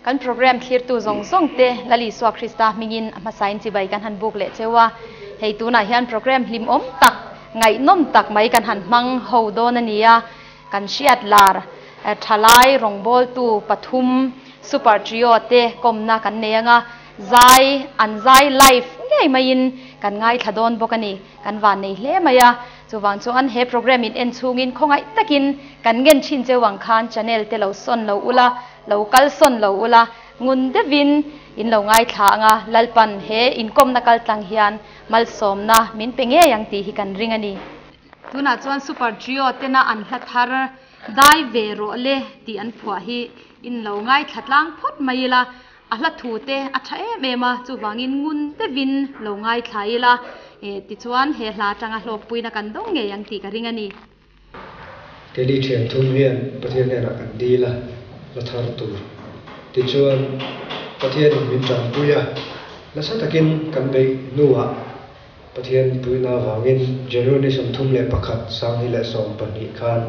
Kan program thlirtu zawng zawng te Lal Isua Krista hmingin a hmasain chibai kan han buk leh cheu a. Hei tunah hian program hlimawm tak, ngaihnawm tak mai kan han hmang ho dawn a ni a. Kan hriat lar thalai rawngbawltu pathum Super Trio te kawmna kan nei anga zai an zai live ngei maiin kan ngaithla dawn bawk a ni. Kan van nei hle mai a, chuvang chuan he program in en chhungin khawngaih takin kan ngen thin cheu ang khan channel te lo sawn lo ula, lo kal sawn lo ula, ngun deuhin in lo ngaithla anga Lalpan he inkawmna kal tlang hian malsawmna min pe ngei ang tih hi kan ring a ni. Tunah chuan Super Trio tena an hla thar dai ve rawh le tih an phuah hi in lo ngaithla tlang phawt mai ila, A hla thu te a tha em em a, chuvangin ngun deuhin lo ngaithla ila, tichuan he hla atanga hlawkpuina kan dawng ngei ang tih ka ring a ni. Keini thian thum hian Pathian hnenah kan dil a, hla thar tur. Tichuan Pathianin min tanpui a, nasa takin kan beih hnuah Pathian puihna avangin January 31 2012 khan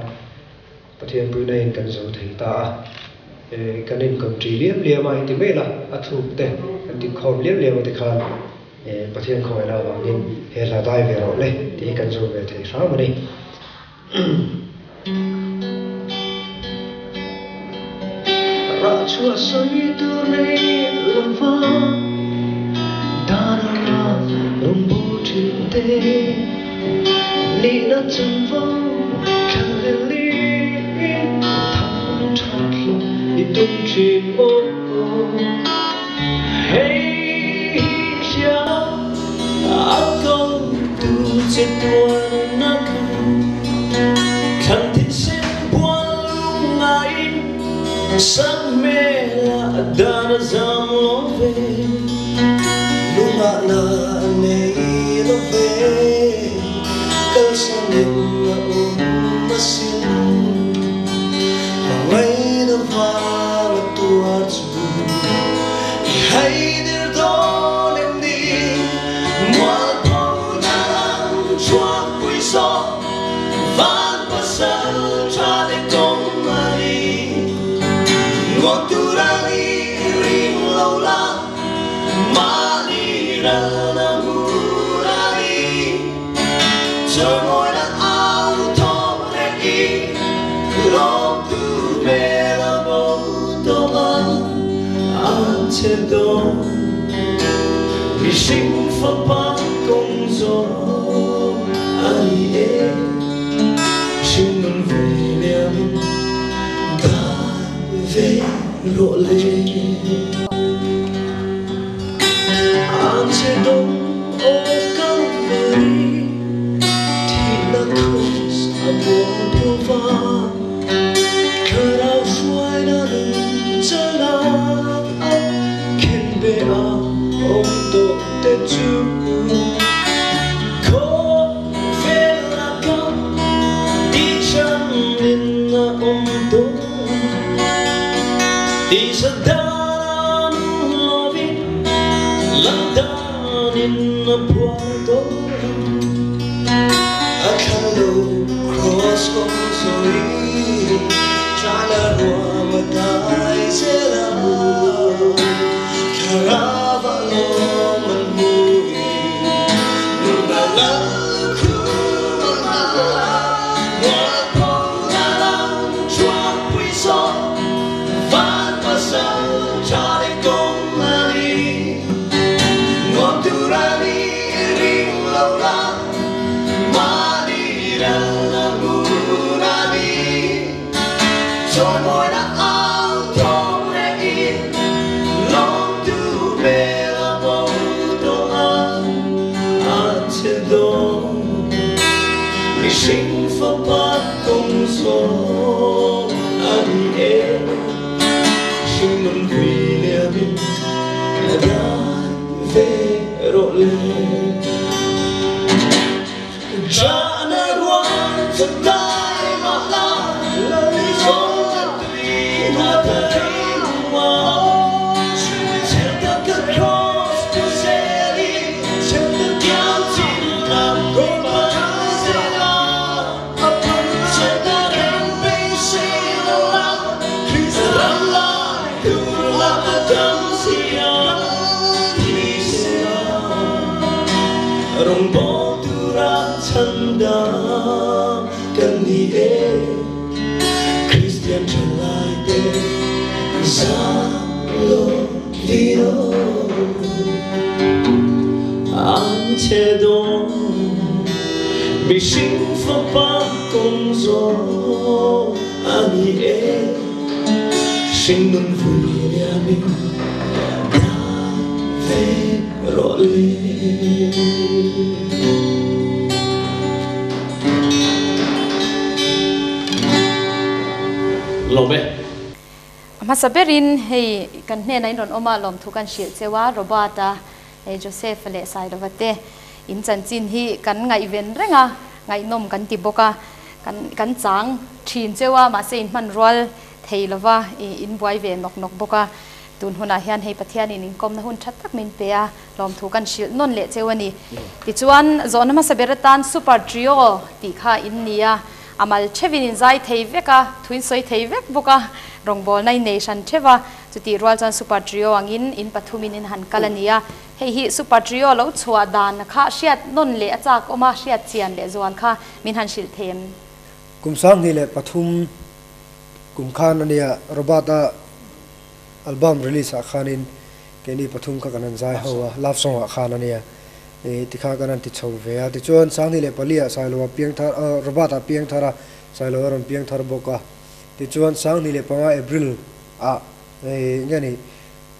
Pathian puina in kan zo thei ta a, eh kan inkawm ṭi liam liam a inti mai la, a thuk te kan ti khawm liam liam a tikhan eh Pathian khawngaihna avangin he hla dai ve rawh le tih hi kan zo ve thei hram a ni. Rah chhuah sawi tur nei lova dan anga rawn bawr ṭhin te. Nihna chanvo thlanhlelin thang that hlawh i tum thin maw? Hei hi hria a ko tu che tuan na kha thlan thisen bual lungaiin sak hmel a dan a zam lo ve. Lungah na nei lo ve, kalsanin a awm asin. Hmangaihna vang a tuar chu i haidir dawn em ni? Mualpho na lam chhuakpui sawh, van pasal tha te kawng a ni. Nuam tur a ni ring lo la. Mahni ral a hmun a ni, Chawimawi la au thawm reng i, Lawmtu hmel a bo tawh a, an che dawn. Mihring fapa kawng zawng a ni e, Hringnun ve liamin dai ve rawh le. An che dawng aw Kalvari thihna cross a buang phova Thlarau hruaina nun chala khen be a awm tawh te chu Khawvel a kam tihchhan in a awm tawh Tisa dan lovin lam danin a phuar dawn. A thla lo cross kawng sawi tana ruam a dai zel a, thlarau ah lawm an hmu i nun a lal khum a, mualpho na lam chhuakpui zawk. Van pasal tha leh kawng a ni, nuam tur a ni ring lo la, mahni ral a hmun a ni. Chawimawi au thawm reng in, lawmtu hmel a bo tawh a, a che dawn. Mihring fapa kawng zawng a ni e, hringnun hui liamin a dai ve rawh le. Jahna ruang chu dai mah la, zawn tui na thei hua. Chhel ka cross tu zeli, chhel ka kiang chin lam ko zela. A hmasa berin hei kan hnenah in rawn awm a, lawmthu kan hrilh cheu a, Robert-a, hei Joseph-a leh Sailova te in chanchin hi kan ngaihven reng a, ngaihnawm kan ti bawk a, kan kan chang thin cheu a, mahse in hman rual thei lova in buai ve nawk nawk bawk a, tun hunah hian hei Pathianin inkawmna hun tha tak min pe a, lawmthu kan hrilh nawn leh cheu a ni. Tichuan zawhna hmasa ber atan Super Trio tih kha in ni a, A mal theuhin in zai thei vek a, thu in sawi thei vek bawk a, rawngbawlna in nei hran theuh a, chutih rual chuan Super Trio angin in pathumin in han kal a ni a. Hei hi Super Trio lo chhuah dan kha hriat nawn leh a chak awm a, hriat chian leh zual kha min han hrilh thei em? Kum 2003 kum khan a nia, Robert-a album release ah khanin keini pathum kha kan han zai ho a, love song ah khan a nia. Ih tikha kan han ti chho ve a, tichuan 2004 ah Sailoa piang thar ah Robert ah piang thar a, Sailoa rawn piang thar bawk a, tichuan 2005 April ah ih nge ni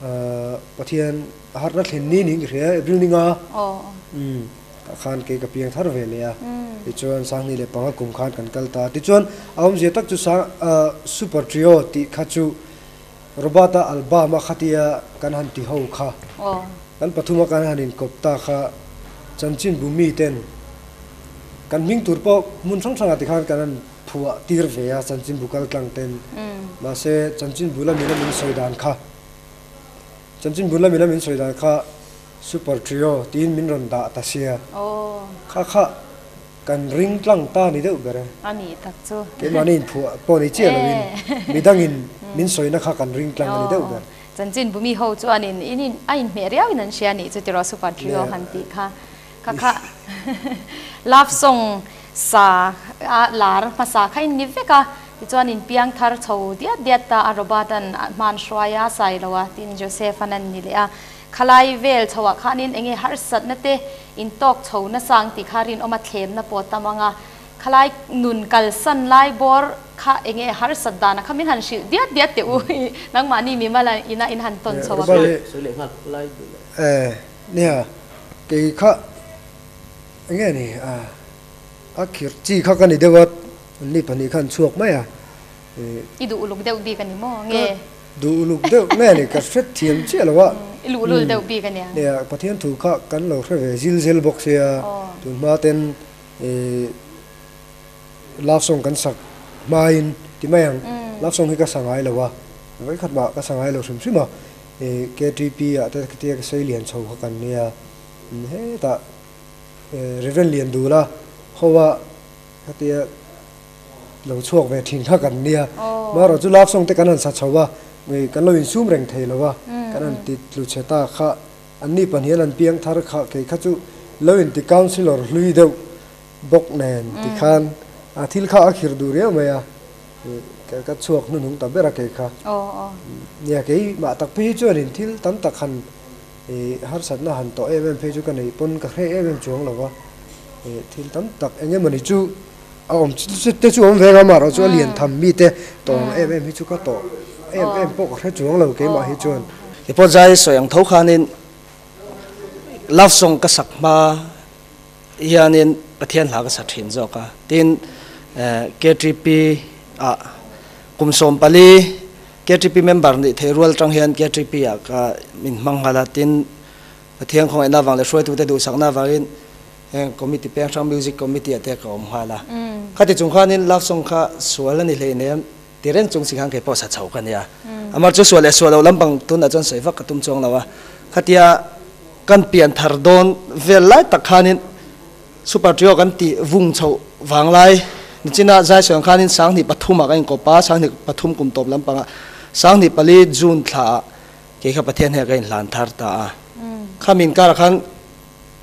ah Pathian a harhna thlen ni niin ka hria April ni nga umm tah khan kei ka piang thar ve leh a, tichuan 2005 kum khan kan kal ta, tichuan a awmzia tak chu sang ah Super Trio tih kha chu Robert-a album a khatia kan han ti ho kha, kan pathuma kan han inkawp ta kha chanchinbu miten kan hming tur pawh hmun hrang hrangah tikhan kan han phuah tir ve a chanchinbu kal tlang ten. Mahse chanchinbu lamin a min sawi dan kha, chanchinbu lamin a min sawi dan kha Super Trio tiin min rawn dah ta sia. Kha kha. Kan ring tlang ta ni deuh ber e. A nih tak chu. Keimahni inphuah pawh ni chiah loin midangin min sawina kha kan ring tlang a ni deuh ber. Chanchin bumi ho chuan in in a inhmeh riau in an hria nih chu tiraw Super Trio han tih kha. Kha kha love song sa a lar hmasa kha in ni vek a, tichuan in piang thar chho diat diat ta a Robert an hman hruai a sai lo a tin Joseph an an ni leh a. Khalai vel chhoah khanin enge harsatna te in tawk chho nasa ang tih kha rinawm a thlemna pawh tam ang a, khalai nun kalsan lai bawr kha enge harsat dana kha min han hrilh diat diat teh u nangmahni mimal ina in han tawn chho a kha. Sawi leh nghal lai duh leh. Eh nia kei kha enge ni a a khirh chi kha ka ni deuh a ni pahnih khan chhuak mai a. I duh uluk deuh bik a ni maw nge? Duh uluk deuh nge ni ka hre thiam chiah lo a. I luh lul deuh bik a nia. Nia, Pathian thu kha kan lo hre ve zil zel bawk sia, tun hma ten love song kan sak hmain ti mai ang, love song hi ka sa ngai lo a, vawikhat mah ka sa ngai lo hrim hrim a, KTP ah te tia ka sei lian chho kha kan nia, hetah Reverend Liandula ho a khatia lo chhuak ve thin kha kan nia. Marawh chu love song te kan han sa chho a, kan lo insum reng thei lo a, kan han ti tlu chhe ta kha, anni pahnih an han piang thar kha kei kha chu lo inti councillor hlui deuh bawk nen tikhan a thil kha a khir duh riau mai a, ka chhuak hnuhnung ta ber a kei kha. Nia keimah tak phei hi chuanin thil tam tak han harsatna han tawh em em phei chu ka neih pawn ka hre em em chuang lo va, thil tam tak eng emawni chu A awm te chu awm ve nga marawh chu a lian tham mi te tawng em em hi chu ka tawh em em pawh ka hre chuang lo keimah hi chuan. Kei pawh zai sawi ang tho khanin love song ka sak hma hianin Pathian hla ka sa thin zawk a, tin KTP ah kum 14 KTP member nih theih rual tang hian KTP ah ka min hmang nghal a, tin Pathian khawngaihna avang leh hruaitute duhsakna avangin Heng committee peng hrang music committee ah te ka awm nghal a. Khati chung khanin love song kha sual a ni hleinem ti reng chung si khan kei pawh sa chho ka nia. Amar chu sual leh sual lo lampang tunah chuan sawi vak ka tum chuang lo a. Khatia kan pian thar dawn vel lai tak khanin super trio kan tih vung chhoh vang lai nichina zai sawi ang khanin 2003 ah ka inkawp a, 2003 kum tawp lampangah 2004 June thla ah kei kha Pathian heh ka inhlan thar ta a. Khami inkarah khan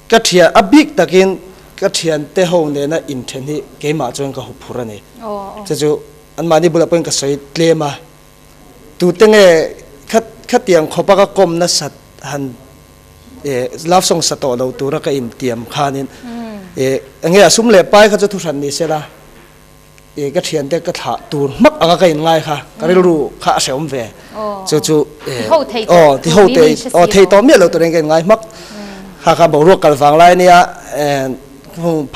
Ka thian, a bik takin ka thiante ho nena inthen hi keimah chuan ka huphur a ni. Chu chu anmahni bulah pawhin ka sawi tlem a. tute nge khatiang khawpa ka kawm nasat han love song sa tawh lo tura ka intiam khanin enge a sum leh pai kha chu thuhran ni sela ka thiante ka thlah tur hmak anga ka inngai kha ka rilru kha a hrehawm ve chu chu aw ti ho te aw thei tawh miah lo turin ka inngai hmak kha kha boruak kal vang lai ania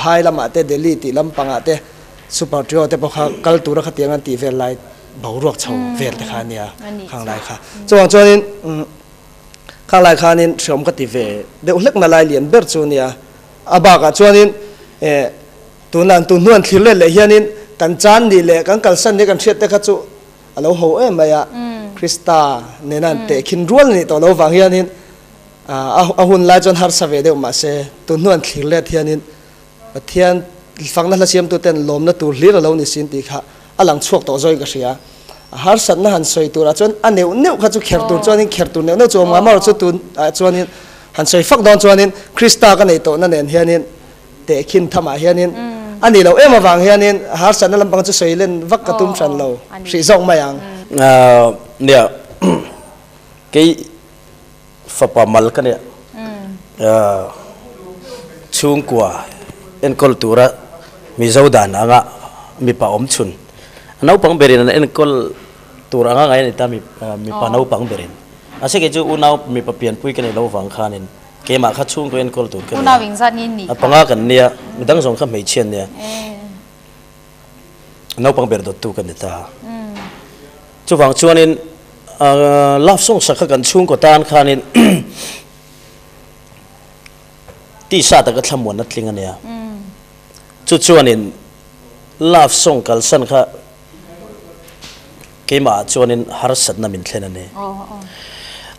phai lamah te Delhi tih lampangah te super trio te pawh kha kal tura khatiang an tih vel lai boruak chho vel te kha ania khang lai kha chuvang chuanin khang lai khanin hrehawm ka ti ve deuh hlek na lai lian ber chu ania a bakah chuanin Tuna tun hnuan thlir let leh hianin kan chan ni leh kan kalsan ni kan hriat te kha chu a lo ho em mai a, Krista nena an tehkhin rual a nih tawh lo vang hianin a hun lai chuan harsa ve deuh mahse tun hnuan thlir let hianin Pathian fakna hla siamtu ten lawmna tur hlir a lo ni sin tih kha a lang chhuak tawh zawin ka hria. A harsatna han sawi turah chuan a neuh neuh kha chu kher tur chuanin kher tur neuh neuh chu a awm ngam chu tun ah chuanin han sawi fak dawn chuanin Krista ka neih tawhna nen hianin Tehkhin thamah hianin a nih loh em avang hianin harsatna lampang chu sawi len vak ka tum hran lo hrih zawk mai ang. Nia, kei fapa mal ka nia, chhungkua enkawl tura Mizo dan anga mipa awm chhun, naupang berin an enkawl tur anga ngai a ni ta mipa naupang berin. Mahse kei chu unau mipa pianpui ka nei lo vang khanin Keimah kha chhungkaw enkawl tur ka nia. A panga kan nia, midang zawng kha hmeichhia an nia. Naupang ber dawttu ka ni ta. Chuvang chuanin love song sak kha kan chhungkaw tan khanin tisa taka thlamuanna tling a nia. Chu chuanin love song kalsan kha Keimah ah chuanin harsatna min thlen a ni.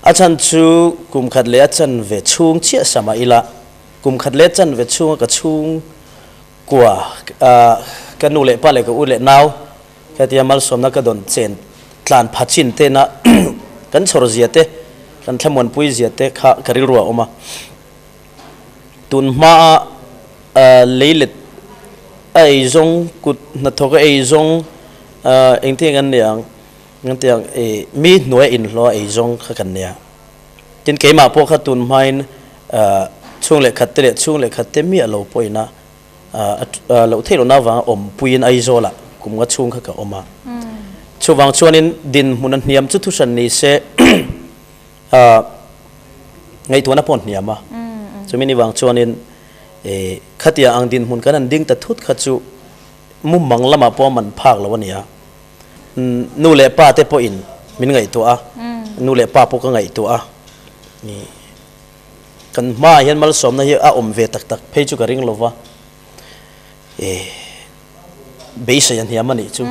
A chhan chu kum khat leh a chanve chhung chiah sama ila, kum khat leh a chanve chhunga ka chhung kua ka nu leh pa leh ka u leh nau hetia malsawmna ka dawn chen tlan pha chin tena kan chhawr zia te, kan thlamuanpui zia te kha ka rilru a awm a. Tun hmaa leilet a ei zawng, kut hnathawk a ei zawng, engtin kan nih ang, kan ti ang i mi hnuai inhlawh a ei zawng kha kan nia. Tin keimah pawh kha tun hmain chhung leh khat te leh chhung leh khat te miah lo pawhin a loh theih lohna avanga awmpuiin Aizawlah kum nga chhung kha ka awm a. Chuvang chuanin dinhmun a hniam chu thuhran ni se Ngaihtuahna pawh hniam a, chumi ni vang chuanin khatia ang dinhmun kan han ding ta thut kha chu mumang lamah pawh a man phak lo a ni a. Nu leh pa te pawhin min ngaihtuah a, nu leh pa pawh ka ngaihtuah a. Kan hmaah hian malsawmna hi a awm ve tak tak phei chu ka ring lo va, beisei a hniam a nih chu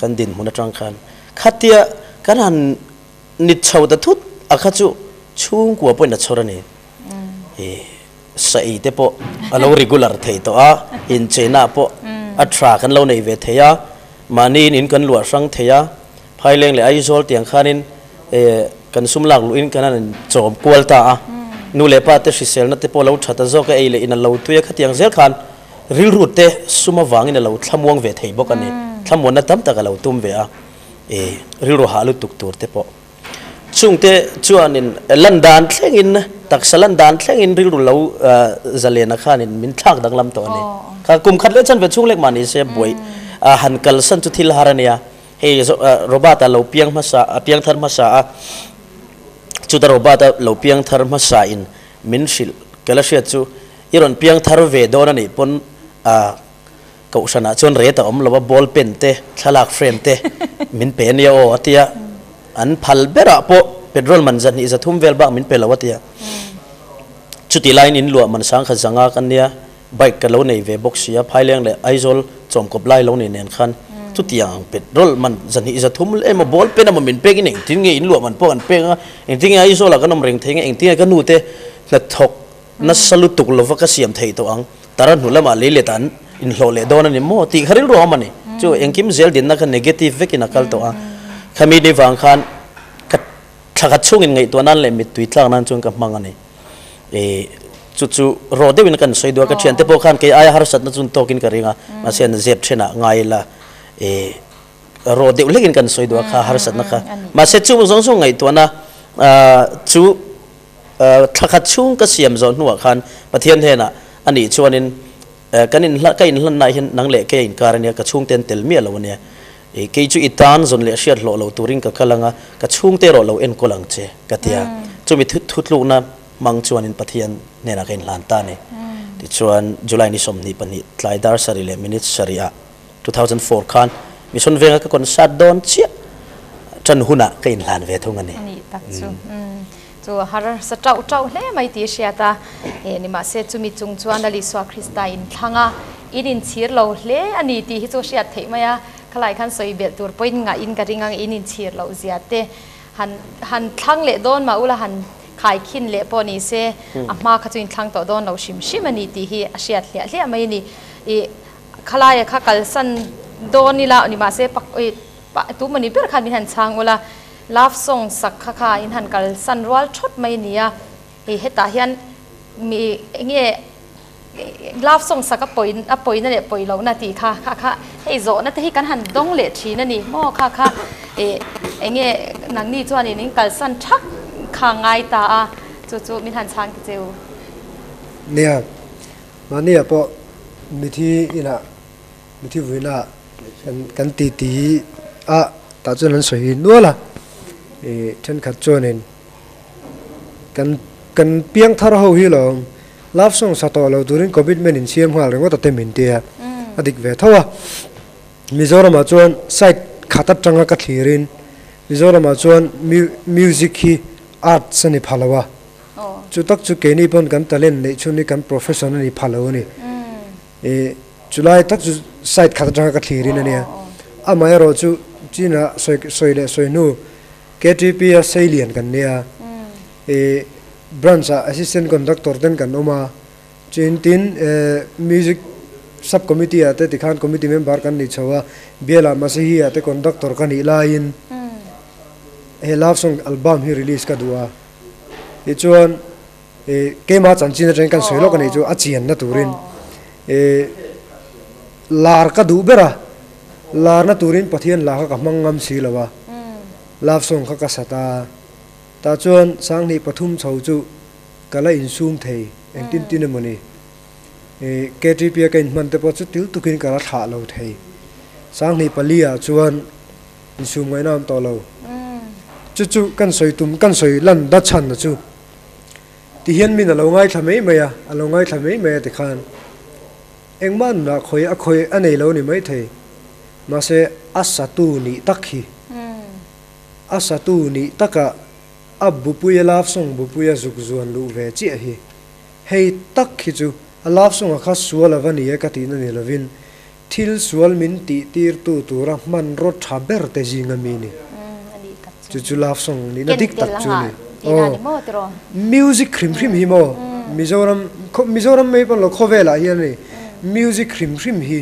kan dinhmun atang khan. Khatia kan han Ni chho ta thut a kha chu chhungkua pawhin a chhawr a ni. I saei te pawh a lo regular thei tawh a, incheina pawh a tha kan lo nei ve thei a, mahniin in kan luah hrang thei a, Phaileng leh Aizawl tiang khanin kan sum lak luhin kan han inchawm kual ta a, nu leh pa te hriselna te pawh a lo tha ta zawk a, ei leh in a lo tui a, khatiang zel khan rilru te sum avangin a lo thlamuang ve thei bawk a ni. Thlamuanna tam tak a lo tum ve a. I rilru hah lutuk tur te pawh chungte chuanin lan dan thlengin taksa lan dan thlengin rilru lo zalena khanin min thlak danglam tawh a ni. Kha kum khat leh chanve chhung lek mah ni se buai han kalsan chu thil har a nia. Hei Robert-a lo piang hmasa a piang thar hmasa a, chuta Robert-a lo piang thar hmasa in min hrilh ka la hriat chu i rawn piang thar ve dawn a nih pawn Kohhranah chuan ret a awm lo a, ball pen te, thlalak frame te min pe ania aw a ti a, an phal berah pawh petrol man zahnih zathum vel bak min pe lo a ti a. Chutih laiin in luah man sangkhat zanga ka nia, bike ka lo nei ve bawk si a, Phaileng leh Aizawl chawmkawp lai lo nei nen khan chutiang ang petrol man zahnih zathum emaw ball pen emaw min pek in engtin nge in luah man pawh an pek anga, engtin nge Aizawlah kan awm reng thei nge, engtin nge ka nu te hnathawk Nasa lutuk lova ka siam theih tawh ang, tara hnu lamah lei let an inhlawh leh dawn a ni maw tih kha rilru a awm a ni. Chu engkim zel dinna kha negative vekin a kal tawh a, khami ni vang khan ka thla khat chhungin ngaihtuah nan leh mittui tlak nan chuan ka hmang a ni. I chu chu rawh deuhin kan sawi duh a, ka thiante pawh khan kei aia harsatna chun tawkin ka ring a, mahse an zep thenah ngai ila i. Raw deuh hlekin kan sawi duh a kha harsatna kha. Mahse chung zawng zawng ngaihtuahna chu thla khat chhung ka siam zawh hnuah khan Pathian hnenah a nih chuanin kan inhla ka inhlannaah hian nang leh kei a inkar ania ka chhungte an tel miah lo ania. Kei chu i tan zawn leh hriat hlawh lo turin ka kal anga ka chhungte erawh lo enkawl ang che ka ti a. Chumi thutlukna hmang chuanin Pathian hnenah ka inhlan ta a ni. Tichuan July ni 22 tlai dar sarih leh minute sarihah 2004 khan Mission Venga ka concert dawn chiah tan hunah ka inhlan ve thung a ni. A nih tak chu. Chu har sa tauh tauh hle mai tih hriat a. Nimahse chumi chung chuan Lal Isua Krista inthlang a, in inchhir lo hle a ni tih hi chu hriat theih mai a. Khalai khan sawi belh tur pawhin ngahin ka ring ang in inchhir loh zia te han han thlang leh dawn mah ula han khaikhin leh pawh ni se a hma kha chu inthlang tawh dawn lo hrim hrim a ni tih hi a hriat hliah hliah mai a ni. Ih. Khalaia kha kalsan dawn ila ni mahse pak ih tu mawni ber khan min han chhang ula love song sak kha kha in han kalsan rual thawt mai nia hei hetah hian mi enge love song sak a pawi a pawina leh pawi lohna tih kha kha kha hei zawhna te hi kan han dawng leh thin a ni maw kha kha ih enge nangni chuanin in kalsan thak kha ngai ta a chu chu min han chhang ta cheu. Nia Mahniah pawh mithi inah mithi vuinaah kan ti ti a tah chuan an sawi nual a, ih thenkhat chuanin kan kan piang thar ho hi lo love song sa tawh lo turin commitment in siam nghal ringawt a te min ti a, a dik ve tho a. Mizoramah chuan side khat atanga ka thlirin Mizoramah chuan music hi arts a ni pha lo a. Chu tak chu keini pawn kan talent neih chhun hi kan profession a ni pha lo a ni. Ih chulai tak chu side khat atanga ka thlir in a nia. Amaherawh chu China sawi sawi leh sawi hnu KTP a seilian kan nia. Ih branch ah assistant conductor ten kan awm a. Chin tin music sub committee ah te tikhan committee member kan ni chho a. Bialah Masihi ah te conductor ka nih laiin he love song album hi release ka duh a. Tichuan ih keimah chanchin atangin kan sawi lawk a nih chu a chianna turin ih lar ka duh ber a, larna turin Pathian la kha ka hmang ngam si lo a, love song kha ka sat a, tah chuan sanghnih pathum chho chu ka la insum thei engtin tin emaw ni ih KTP a ka inhman te pawh chu til tukin ka la thlah lo thei sanghnih pali ah chuan Insum ngaihna awm tawh lo. Chu chu kan sawi tum, kan sawi lan da chhan a chu. Ti hian min a lo ngaithla mai mai a, a lo ngaithla mai mai a tikhan engmah nunah khawi a khawi a nei lo ni maithei. Mahse a satu nih tak hi, a satu nih taka a bupuia love song bupuia zuk zuan luh ve chiah hi. Hei tak hi chu a love song a kha sual ava ni e ka tihna ni lovin Thil sual min tih tirtu tura hmanraw tha ber te zinga mi ni. Chu chu love song nihna dik tak chu ni. Aw, music hrim hrim hi maw Mizoram, Mizoram mai pawn lo khawvelah hian a ni, music hrim hrim hi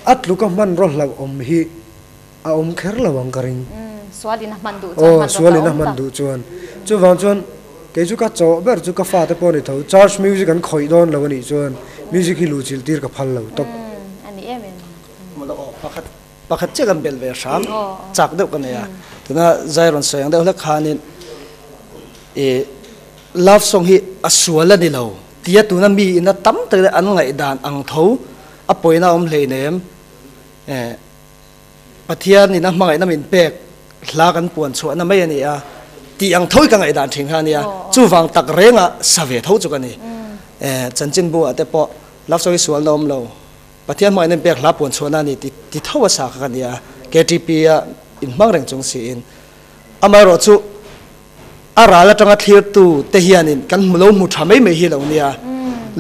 a tluka hmanraw hlauhawm hi a awm kher lo ang ka ring. Sualin a hman duh chuan hmanraw Sualin a hman duh chuan. Chuvang chuan kei chu ka chawh ber chu ka fate pawh a ni tho. Church music an khawih dawn lo a nih chuan music hi luhchilh tir ka phal lo tawp. A ni em em. Mawla aw pakhat pakhat chiah kan belh ve hram chak deuh ka nei a. Tuna zai rawn sawi ang deuh hlek khanin i love song hi a sual a ni lo tia tuna mi ina tam tak an ngaihdan ang tho a pawina awm hleinem. Pathian in a hmangaihna min pek hla kan puan chhuahna mai a ni a tih ang tho hi ka ngaihdan thin kha a nia. Chuvang tak renga sa ve tho chu ka ni. Chanchinbu ah te pawh love song hi sualna awm lo, Pathian hmangaihna min pek hla puan chhuahna a ni ti tho a sa kha ka ni a, KTP a inhmang reng chung siin. Amaherawh chu a ral atanga thlirtu te hianin kan hmu lo hmu tha mai mai hi lo nia.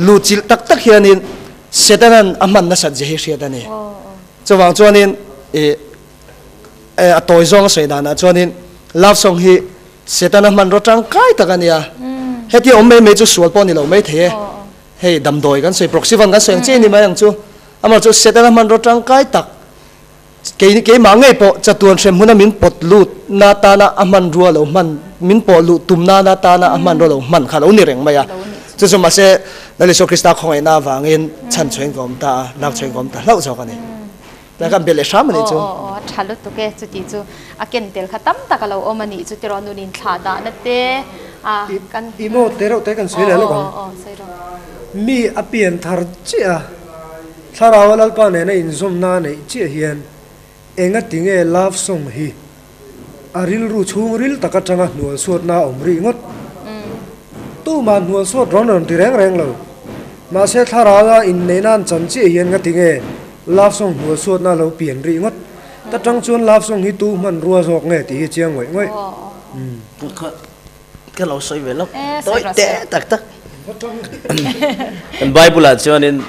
Luhchilh tak tak hianin Setanan a hman nasat zia hi hriat a ni. Chuvang chuanin ih a tawi zawng a sawi danah chuanin love song hi Setana hmanraw tangkai tak a nia. Hetia awm mai mai chu sual pawh a ni lo mai thei e. Hei damdawi kan sawi Proxyvan kan sawi ang chiah a ni mai ang chu. Amaherawhchu chu Setana hmanraw tangkai tak kei keimah ngei pawh chatuan hrem hmuna min pawt lut na tana a hmanrua lo hman min pawh luh tum nana tana a hmanrua lo hman kha lo ni reng mai a. Chu chu mahse Lal Isua Krista khawngaihna avangin chhan chhuain ka awm ta a, lak chhuain ka awm ta hlauh zawk a ni. Lai kan bel leh hram a nih chu. Aw aw aw tha lutuk e chuti chu a ken tel kha tam tak a lo awm a nih chu tiraw nun in thlah dahna te a kan I maw te reuh te kan sawi leh lawk ang. Aw aw aw sawi rawh. Mi a pian thar chiah a, Thlarau a Lalpa nena inzawmna a neih chiah hian enga tinge love song hi a rilru chhungril tak atanga hnual suatna a awm rih ngawt. Tumah hnual suat rawn rawn ti reng reng lo. Mahse Thlarau a inneihna an chan chiah hian nga tinge love song hnual suatna a lo pian rih ngawt. Ta tang chuan love song hi tu hmanrua zawk nge tih hi chiang ngawih ngawih. Ka lo sawi ve lawk tawi teh tak tak. Kan Bible ah chuanin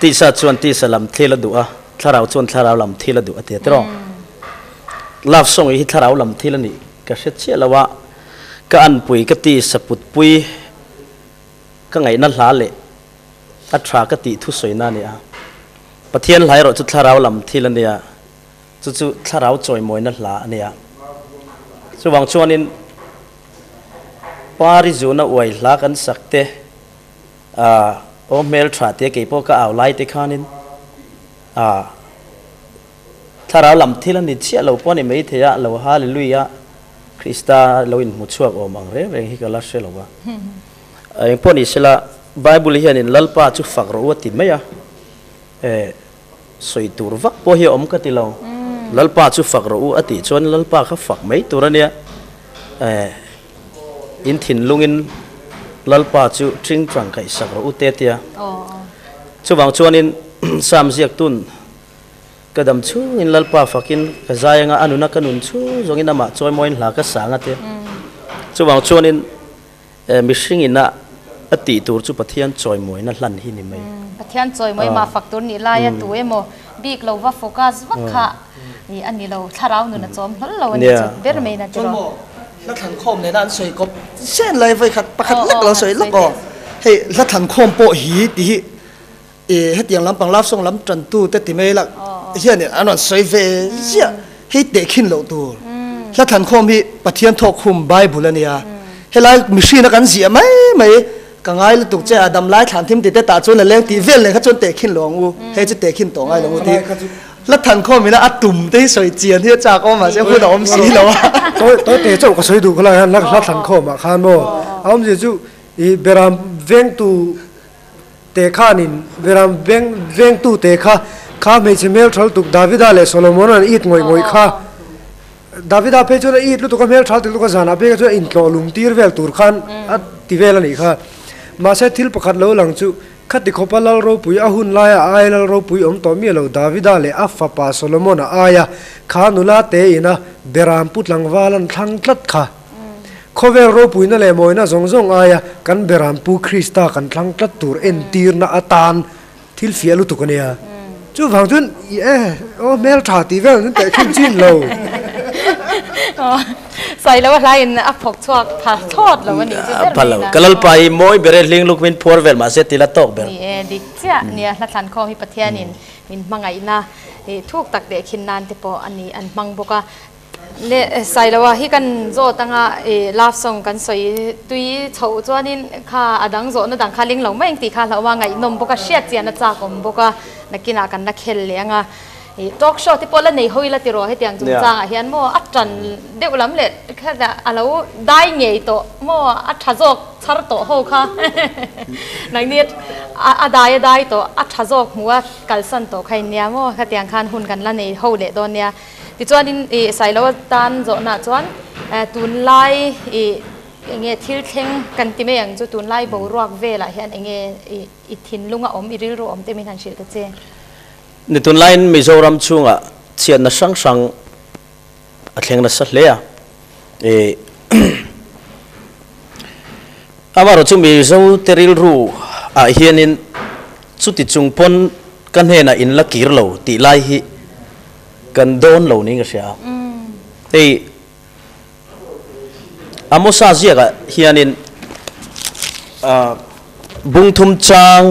tisa chuan tisa lam thil a duh a, thlarau chuan thlarau lam thil a duh a ti a tiraw. Love song hi thlarau lam thil a nih ka hre chiah lo a, ka anpui ka tisa putpui ka ngaihna hla leh a tha ka tih thusawina a ni a. Pathian hla erawh chu thlarau lam thil a nia. Chu chu thlarau chawimawina hla a nia. Chuvang chuanin Pari zuna uai hla kan sak te, aah aw hmel tha te kei pawh ka au lai te khanin aah thlarau lam thil a ni chiah lo pawh a ni maithei a, lo Hallelujah Krista lo inhmu chhuak awm ang reng reng hi ka la hre lo a. Engpawh ni sela Bible hianin Lalpa chu fak rawh u a ti mai a, eh. Sawi tur vak pawh hi a awm ka ti lo. Lalpa chu fak rawh u a tih chuan Lalpa kha fak mai tur a nia. Eh, in thinlungin Lalpa chu ṭing ṭang kaihsak rawh u te tia. Chuvang chuanin Sam ziaktun ka dam chhungin Lalpa fakin ka zai anga a nuna ka nun chhung zawngin amah chawimawiin hla ka sang a tia. Chuvang chuanin Mihring ina a tih tur chu Pathian chawimawina hlan hi ni mai. Pathian chawimawi mah fak tur nih laia tu emaw bik lo va focus vak kha a ni lo, thlarau nun a chawm hlawl lo a ni chu ber mai na tiraw. Chuan maw hla thlan khawm nena an sawi kawp chen lai vawi khat pakhat lek lo sawi lawk aw. Hei hla thlan khawm pawh hi ti hi hetiang lampang love song lam tantu te ti mai la hian an rawn sawi ve ziah. Hei tehkhin loh tur. Hla thlankhawm hi Pathian thawkkhum Bible a nia. Helai mihrin a kan ziah mai mai ka ngai lutuk che a dam lai thlan thim tite tah chuan a leng tih vel nen kha chuan tehkhin lo ang u. Hei chu tehkhin tawh ngai lo u tih. Hla thlankhawm ina a tum te hi sawi chian hi a chak awm mahse hun a awm si lo a. Tawi te chauh ka sawi duh khalai hian hla thlankhawm ah khan maw a awmzia chu i beram vengtu Te khanin Beram veng vengtu te kha kha hmeichhe hmel thal tuk Davida leh Solomon an it ngawih ngawih kha. Davida phei chuan a it lutuk a hmel thal tuk a zanah phei kha chuan a intlawh lum tir vel tur khan a ti vel a nih kha. Mahse thil pakhat lo lang chu khati khawpa lal ropui a hun laia a ai lal ropui awm tawh miah lo Davida leh a fapa Solomon a aia kha nula te ina Beram pu tlangval an thlang tlat kha. Khawvel ropuina leh mawina zawng zawng aia kan beram Pu Krista kan thlang tlat tur entirna atan thil fiah lutuk a nia. Chuvang chuan i e aw hmel tha tih vel an teh khin chin lo. Sawi lo a hlaiin a phawk chhuak pha thlawt lo a nih chu ber mai na. Ka lalpa hi mawi ber e hling luk min phuar vel mahse ti la tawk ber. Ni e dik chiah nia hla thlan khawm hi Pathianin min hmangaihna thuk tak leh khin nan te pawh a ni an hmang bawk a. Le Sailoa hi kan zawt anga i love song kan sawi tui chhoh chuanin kha a dang zawhna dang kha ling lo mai ang tih kha hlauh a ngaihnawm bawk a, hriat chian a chak awm bawk a, nakinah kan la khel leh anga i talk show te pawh la nei hawi la tiraw hetiang chungchangah hian maw a tan deuh lam leh kha a lo dai ngei tawh maw a tha zawk chhar tawh ho kha nangni a dai a dai tawh a tha zawk hmuh a kalsan tawh kha in nia maw khatiang khan hun kan la nei ho leh dawn nia. Tichuanin ih Sailo tan zawhnaah chuan tunlai ih enge thil thleng kan ti mai ang chu tunlai boruak velah hian enge ih i thinlung a awm i rilru awm te min han hrilh ta che. Ni tunlaiin Mizoram chhungah chhiatna hrang hrang a thleng nasa hle a, ih amaherawhchu chu Mizo te rilru ah hianin chuti chung pawn ka hnenah in la kir lo tih lai hi Kan dawn lo niin ka hria a. Hei Amosa ziakah hianin bung thum chang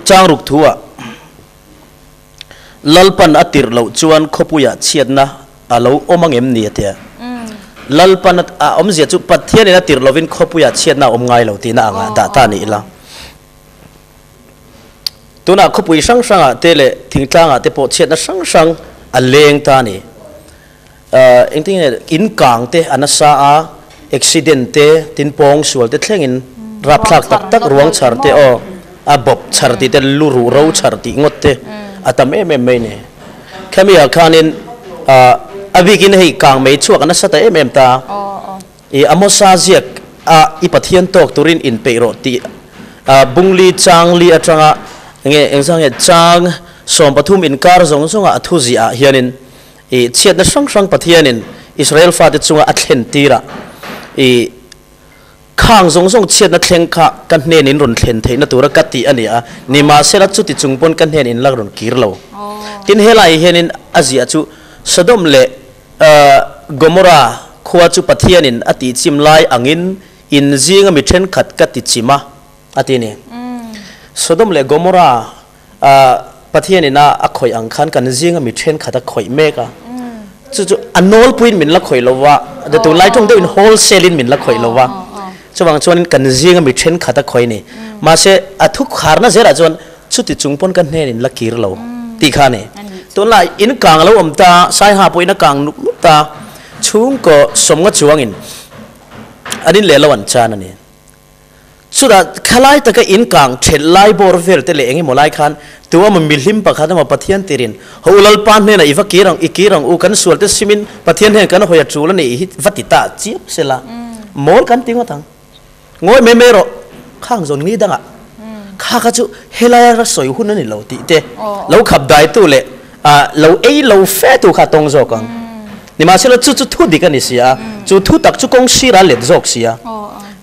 chang ruk thuah Lalpan a tirh loh chuan khawpuiah chhiatna a lo awm ang em ni a ti a. Lalpan a awmzia chu Pathianin a tirh lovin khawpuiah chhiatna a awm ngai lo tihna angah dah ta ni ila. Tunah khawpui hrang hrangah te leh thingtlangah te pawh chhiatna hrang hrang a leng ta a ni. Engtin nge in kang te a nasa a, accident te, tin pawng sual te thlengin rapthlak tak tak ruang chhar te aw a bawp chhar tih te lu ruh ro chhar tih ngawt te a tam em em mai a ni. Khami ah khanin a bikin hei kang mei chhuak a nasa ta em em ta. I Amosa ziak a i Pathian tawk turin inpeih rawh tih bungli chang li atanga nge engzah nge chang 13 inkar zawng zawnga a thu ziah ah hianin i chhiatna hrang hrang Pathianin Israel fate chunga a thlen tirah i khang zawng zawng chhiatna thleng kha ka hnen in rawn thlen theihna tura ka tih a ni a, nimahsela chuti chung pawn ka hnen in la rawn kir lo. Tin helai hianin a ziah chu Sodom leh Gomorra khua chu Pathianin a tihchim lai angin in zinga mi thenkhat ka tichim a, a ti a ni. Sodom leh Gomorra Pathianin a a khawih ang khan kan zinga mi thenkhat a khawih mek a. Chu chu a nawlpuiin min la khawih lo va, tunlai tawng deuhin wholesale in min la khawih lo va. Chuvang chuanin kan zinga mi thenkhat a khawih a ni. Mahse a thukharna zelah chuan Chuti chung pawn ka hnen in la kir lo tih kha a ni. Tunlai in kang a lo awm ta, Saiha pawhin a kang nuk nuk ta, chhungkaw sawmnga chuangin an in leh lo an chan a ni. Chutah khalai taka in kang thelh lai bawr vel te leh eng emaw lai khan tu emaw mihlim pakhat emaw Pathian tirin Ho u Lalpa hnenah i va kir ang, i kir ang u, kan sual te simin Pathian hnen kan hawi a tul a ni hi va ti ta chiap sela mawl kan ti ngawt ang. Ngawi mai mai rawh, khang zawn ngi dangah kha kha chu helaia ra sawi hun a ni lo tih te lo khap daitu leh lo ei lo fe tu kha a tawng zawk ang. Nimahsela chu chu thu dik a ni si a, chu thu tak chu kawng sirah a let zawk si a.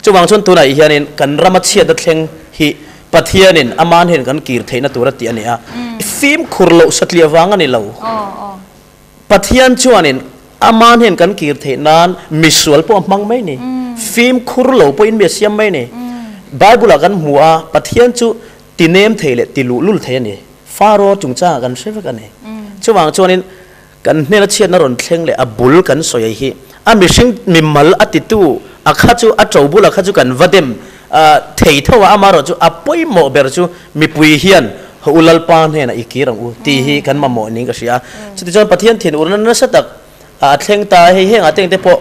Chuvang chuan tunah hianin kan rama chhiatna thleng hi Pathianin aman hian kan kir theihna tur a tih a ni a, fimkhur loh satliah vang a ni lo. Pathian chuanin Aman hian kan kir theih nan misual pawh a hmang mai ni. Fimkhur lo pawhin mi a siam mai ni. Bible-ah kan hmu a, Pathian chu ti nem thei leh ti luhlul thei a ni. Faro chungchangah kan hre vek a ni. Chuvang chuanin kan hnena chhiatna rawn thleng leh a bul kan sawi hi a mihring mimal a titu a kha chu a to bula kha chu kan va dem thei tho a, amaherawhchu a pawimawh ber chu mipui hian Haw u Lalpa hnenah i kir ang u tih hi kan mamawh niin ka hria a. Chutichuan Pathian thin urna nasa tak a thleng ta a, hei hengah te engte pawh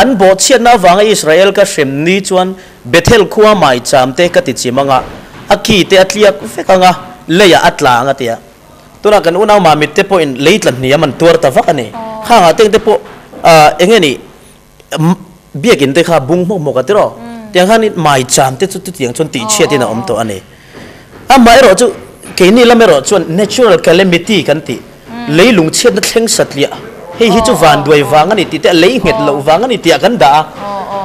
an bawhchhiatna avanga Israel ka hrem ni chuan Bethel khua maicham te ka ti chim ang a, a ki te a tliak vek ang a, leiah a tla ang a ti a. Tunah kan unau mamit te pawhin lei tla hniam an tuar ta vak a ni. Khangah te engte pawh eng nge ni biakinn te kha bung hmawk hmawk a tiraw tiang khan maicham te chu chutiang chuan tih chhiat in a awm tawh a ni amaherawh chu keini lam erawh chuan natural calamity kan tih leilung chhiatna thleng satliah hei hi chu vanduai vang a ni tih te lei nghet loh vang a ni tih ah kan dah a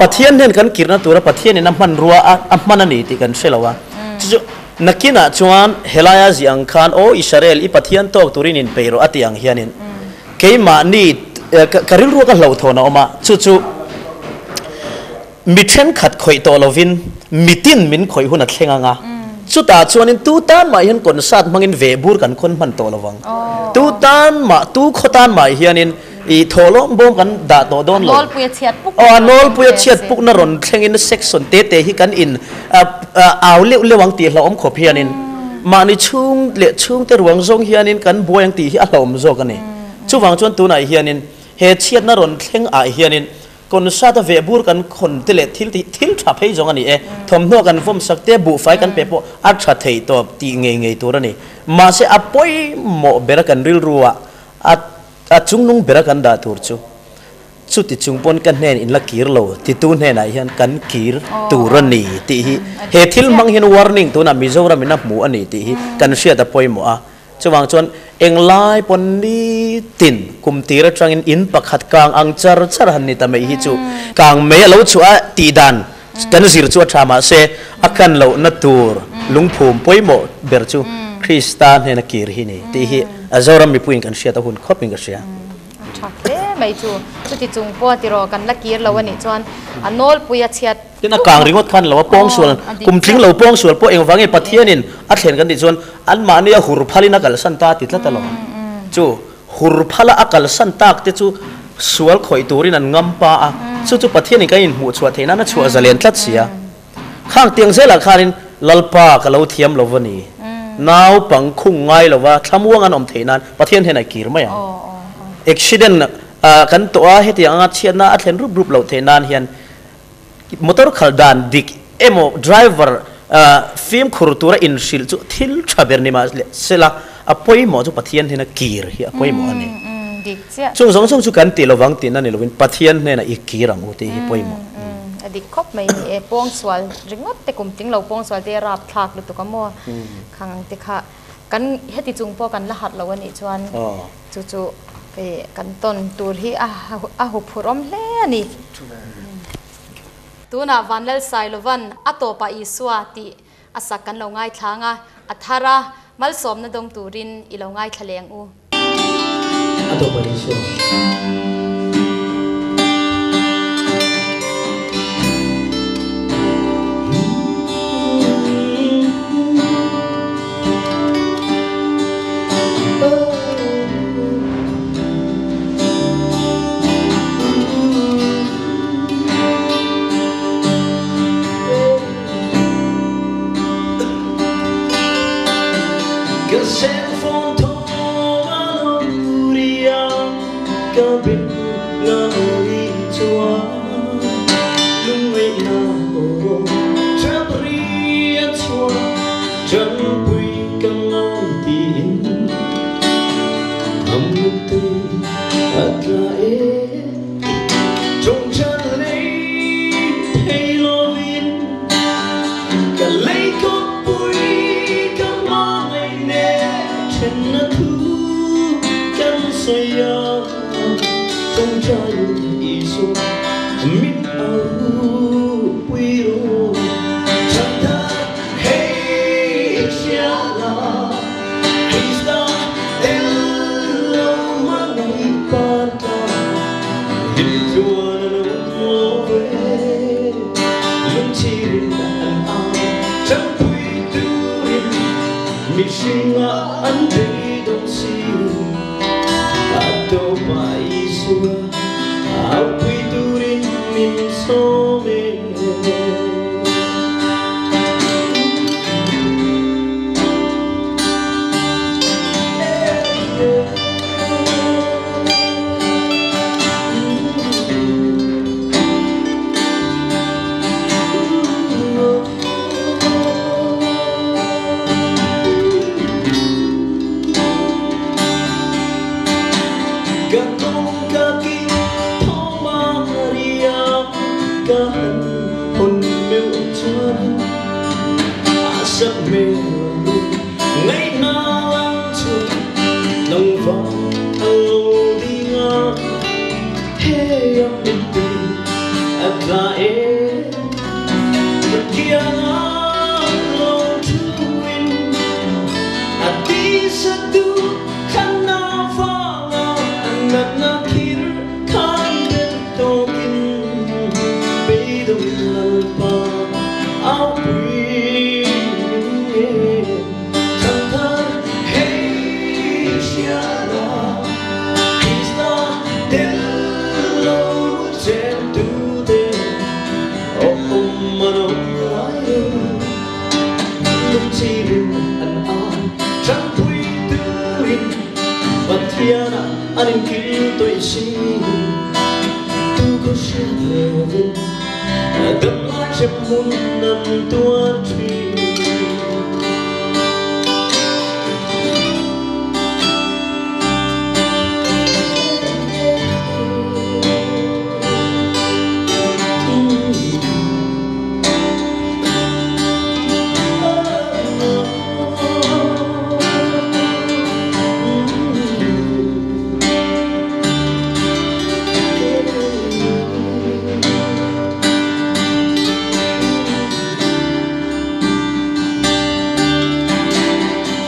Pathian hnen kan kirna tura Pathian in a hmanrua a a hman a ni tih kan hre lo a chu chu nakinah chuan helaia ziah ang khan aw Israel i Pathian tawk turin inpeih rawh a tih ang hianin Keimahni ka rilru ka hlauhthawn a awm a, chu chu mi thenkhat khawih tawh lovin mitin min khawih hun a thleng ang a, chutah chuanin tu tan mah hian concert hmangin veh bur kan khawn hman tawh lovang. Tu tan mah, tu khaw tan mah hianin i thawhlawm bawm kan dah tawh dawn lo. Aw, a nawlpuia chhiat pukna rawn thlengin section te te hi kan in au leuh leuh ang tih hlauhawm khawp hianin mahni chhung leh chhungte ruang zawng hianin kan buai ang tih hi a hlauhawm zawk a ni. Chuvang chuan tunah hianin he chhiatna rawn thleng ah hianin concert a veh bur kan khawn te leh thil tih thil tha phei zawng a ni e. Thawmhnaw kan vawm sak te, buhfai kan pe pawh a tha thei tawp tih ngei ngei tur a ni. Mahse a pawimawh bera kan rilru ah a a chungnung bera kan dah tur chu Chuti chung pawn ka hnen in la kir lo titu hnenah hian kan kir tur a ni tih hi he thil hmang hian warning tunah Mizoram in a hmu a ni tih hi kan hriat a pawimawh a. Chuvang chuan englai pawn nitin kum tir atangin in pakhat kang ang char char han ni ta mai hi chu kang mai a lo chhuah a tih dan kan zir chu a tha mahse a kan lohna tur lungphum pawimawh ber chu Krista hnena kir hi ni tih hi a Zoram mipuiin kan hriat a hun khawpin ka hria. A tha hle mai chu. Chuti chung pawh tiraw kan la kir lo a nih chuan a nawlpui a chhiat Tin a kang ringawt khan lo a pawngsual, kum tling lo pawngsual pawh engvang nge Pathianin a thlen kan tih chuan anmahni a hur phalin a kalsan ta ti tlat alawm. Chu hur phala a kalsan tak te chu sual khawih turin an ngam pa a, chu chu Pathianin kan inhmuh chhuah theih nan a chhuah zalen tlat si a. Khang tiang zelah khanin Lalpa ka lo thiam lo va ni. Naupang khung ngai lova thlamuang an awm theih nan Pathian hnenah i kir mai ang. Accident kan tawh a, hetiang anga chhiatna a thlen rup rup loh theih nan hian motor khal dan dik emaw driver fimkhur tura inhrilh chu thil tha ber ni mah sela a pawimawh chu Pathian hnena kir hi a pawimawh a ni. Chung zawng zawng chu kan tih lovang tihna ni lovin Pathian hnenah i kir ang u tih hi pawimawh. A dik khawp mai ni e, pawngsual ringawt te kum tling lo pawngsual te rapthlak lutuk a maw khang ang te kha kan heti chung pawh kan la harh lo a nih chuan chu chu kan tawn tur hi a huphurhawm hle a ni. Tunah Vanlalsailovan a tawpah Isua tih a sak kan lo ngaithla ang a, a thar a, malsawmna dawng turin i lo ngaithla leh ang u. A tawpah Isua. Ka cellphone thawm a lo ri a, ka beng a ri chuan lungngaihna aw ṭap ri a chhuak, ṭanpui ka ngai tiin a muttui a tla e. Ṭawngṭan lei thei lovin ka lei kawppui ka hmangaih nen ṭhenna thu kan sawi a, ṭawngṭaiin Isua min aupui rawh. Ṭhangthar hei hriala Krista tel lo hmangaih pa ta hlimtluan a lo maw ve. Lungchhirin an au ṭanpui turin mihringa an beidawng si. A tawpah Isua aupui turin min sawm e. Ka kawngka kik thawm a ri a, ka han hawn meuh chuan a sak hmel lu ngaihna lang chu tlangval a lo ding a, hei a mittui a tla e. Ka kianga lo thuin a tisa tu khanna vanga natna khir khan bel tawkin beidawng lalpa aupui min nge. Thangthar hei hriala Krista tel lo chen tute awm an awm ngai lo. Lungchhirin an au ṭanpui turin Pathiana an inkil tawih si. Tu khaw hriat lovin damlai hremhmun an tuar ṭhin.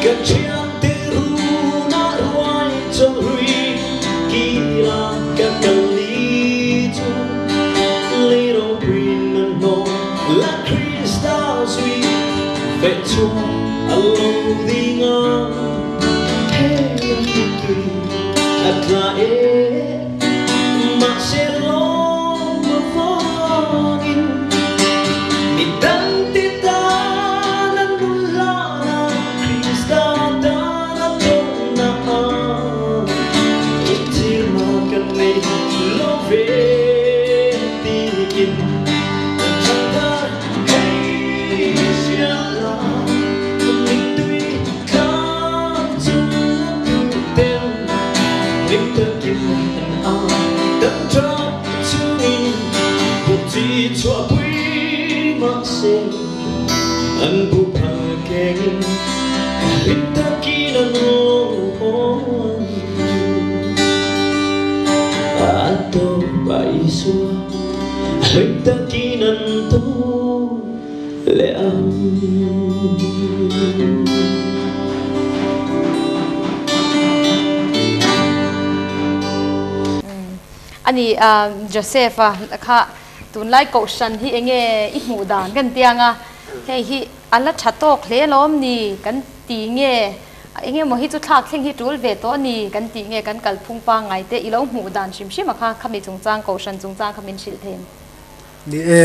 Ka thiante runa ruai chawlui kila ka kal ni chu lei ropui nan hnawh la Krista zui feh chhuak a lo ding a, hei a mittui a tla e. Mahse lawm avangin mi dangte tan an bul hlana Krista Ani Joseph-a kha tunlai kohhran hi enge i hmuh dan kan ti ang a, hei hi a la tha tawk hle lawm ni kan ti nge, enge maw hi chu thlak thleng hi tul ve tawh ni kan tih nge kan kalphung pangngai te i lo hmuh dan hrim hrim a kha khami chungchang kohhran chungchang kha min hrilh thei em? Ni e,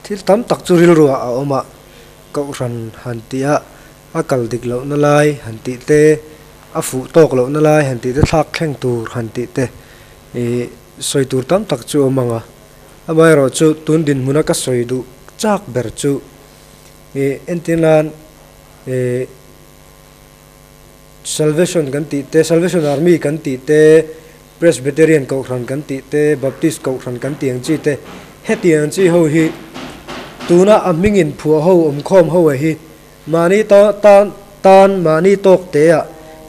thil tam tak chu rilruah a awm a, kohhran han tih a, a kal dik lohna lai han tih te, a fuh tawk lohna lai han tih te, thlak thleng tur han tih te ih sawi tur tam tak chu awm ang a. Amaherawh chu tun dinhmuna ka sawi duh chak ber chu ih entir nan ih Salvation kan tih te, Salvation Army kan tih te, Presbyterian Kohhran kan tih te, Baptist Kohhran kan tih ang chi te, hetiang ang chi ho hi tuna a hmingin phuah ho awmkhawm ho a hi mahni ta tan tan mahni tawk te ah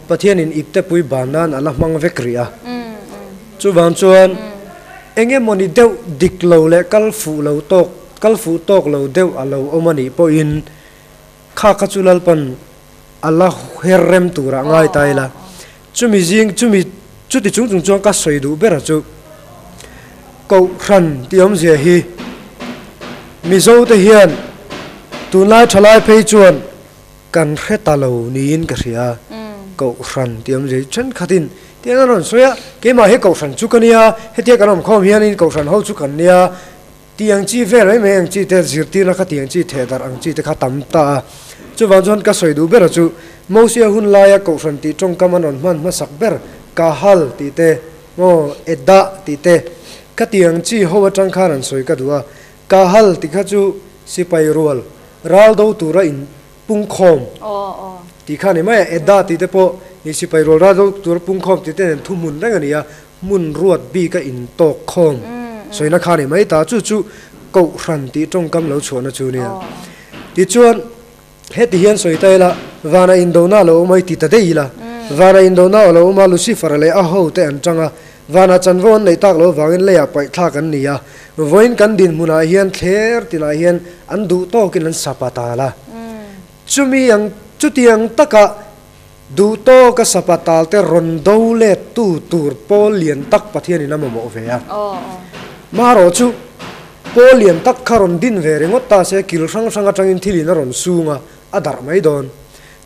Pathianin ipte pui ban nan a la hmang vek rih a. Chuvang chuan eng emawni deuh dik lo leh kal fuh lo tawk kal fuh tawk lo deuh a lo awm a nih pawhin kha kha chu Lalpan a la her rem turah ngai ta ila. Chumi zing chumi chuti chung chung chuan ka sawi duh ber a chu Kohhran tih awmzia hi Mizo te hian tunlai thalai phei chuan kan hre ta lo niin ka hria. Kohhran tih awmzia hi thenkhatin tiang an rawn sawi a, keimah hi Kohhran chu ka nia, hetia kan awmkhawm hianin Kohhran ho chu kan nia tih ang chi vel mai mai ang chi te zirtirna kha tih ang chi theh darh ang chi te kha tam ta a. Chuvang chuan ka sawi duh ber a chu Mosia hun laia Kohhran tih tawngkam an rawn hman hmasak ber Kahal tih te maw Edah tih te kha tih ang chi ho atang khan an sawi ka duh a. Kahal tih kha chu sipai rual ral do tura in pungkhawm tih kha a ni mai a. Edah tih te pawh ni sipai rual ral do tura pungkhawm tih te nen thuhmun reng a ni a. Hmun ruat bika intawk khawm sawina kha a ni mai ta. Chu chu Kohhran tih tawngkam lo chhuahna chu nia. Tichuan, heti hian sawi ta ila, Vana indona a lo awm a i ti ta daih ila. Vana indona a lo awm a, Lucifer-a leh a hote an tang a. Vana chanvo an neih tak loh avangin leiah paihthlak an ni a. Vawiin kan dinhmunah hian thler tinah hian an duh tawkin an sapa tal a. Chumi ang chutiang taka Duh tawk a sapa tal te rawn do let tu tur pawl lian tak Pathian in a mamawh ve a. Marawh chu pawl lian tak kha rawn din ve ringawt ta se kil hrang hrang atangin thil in a rawn sung a, a darh mai dawn.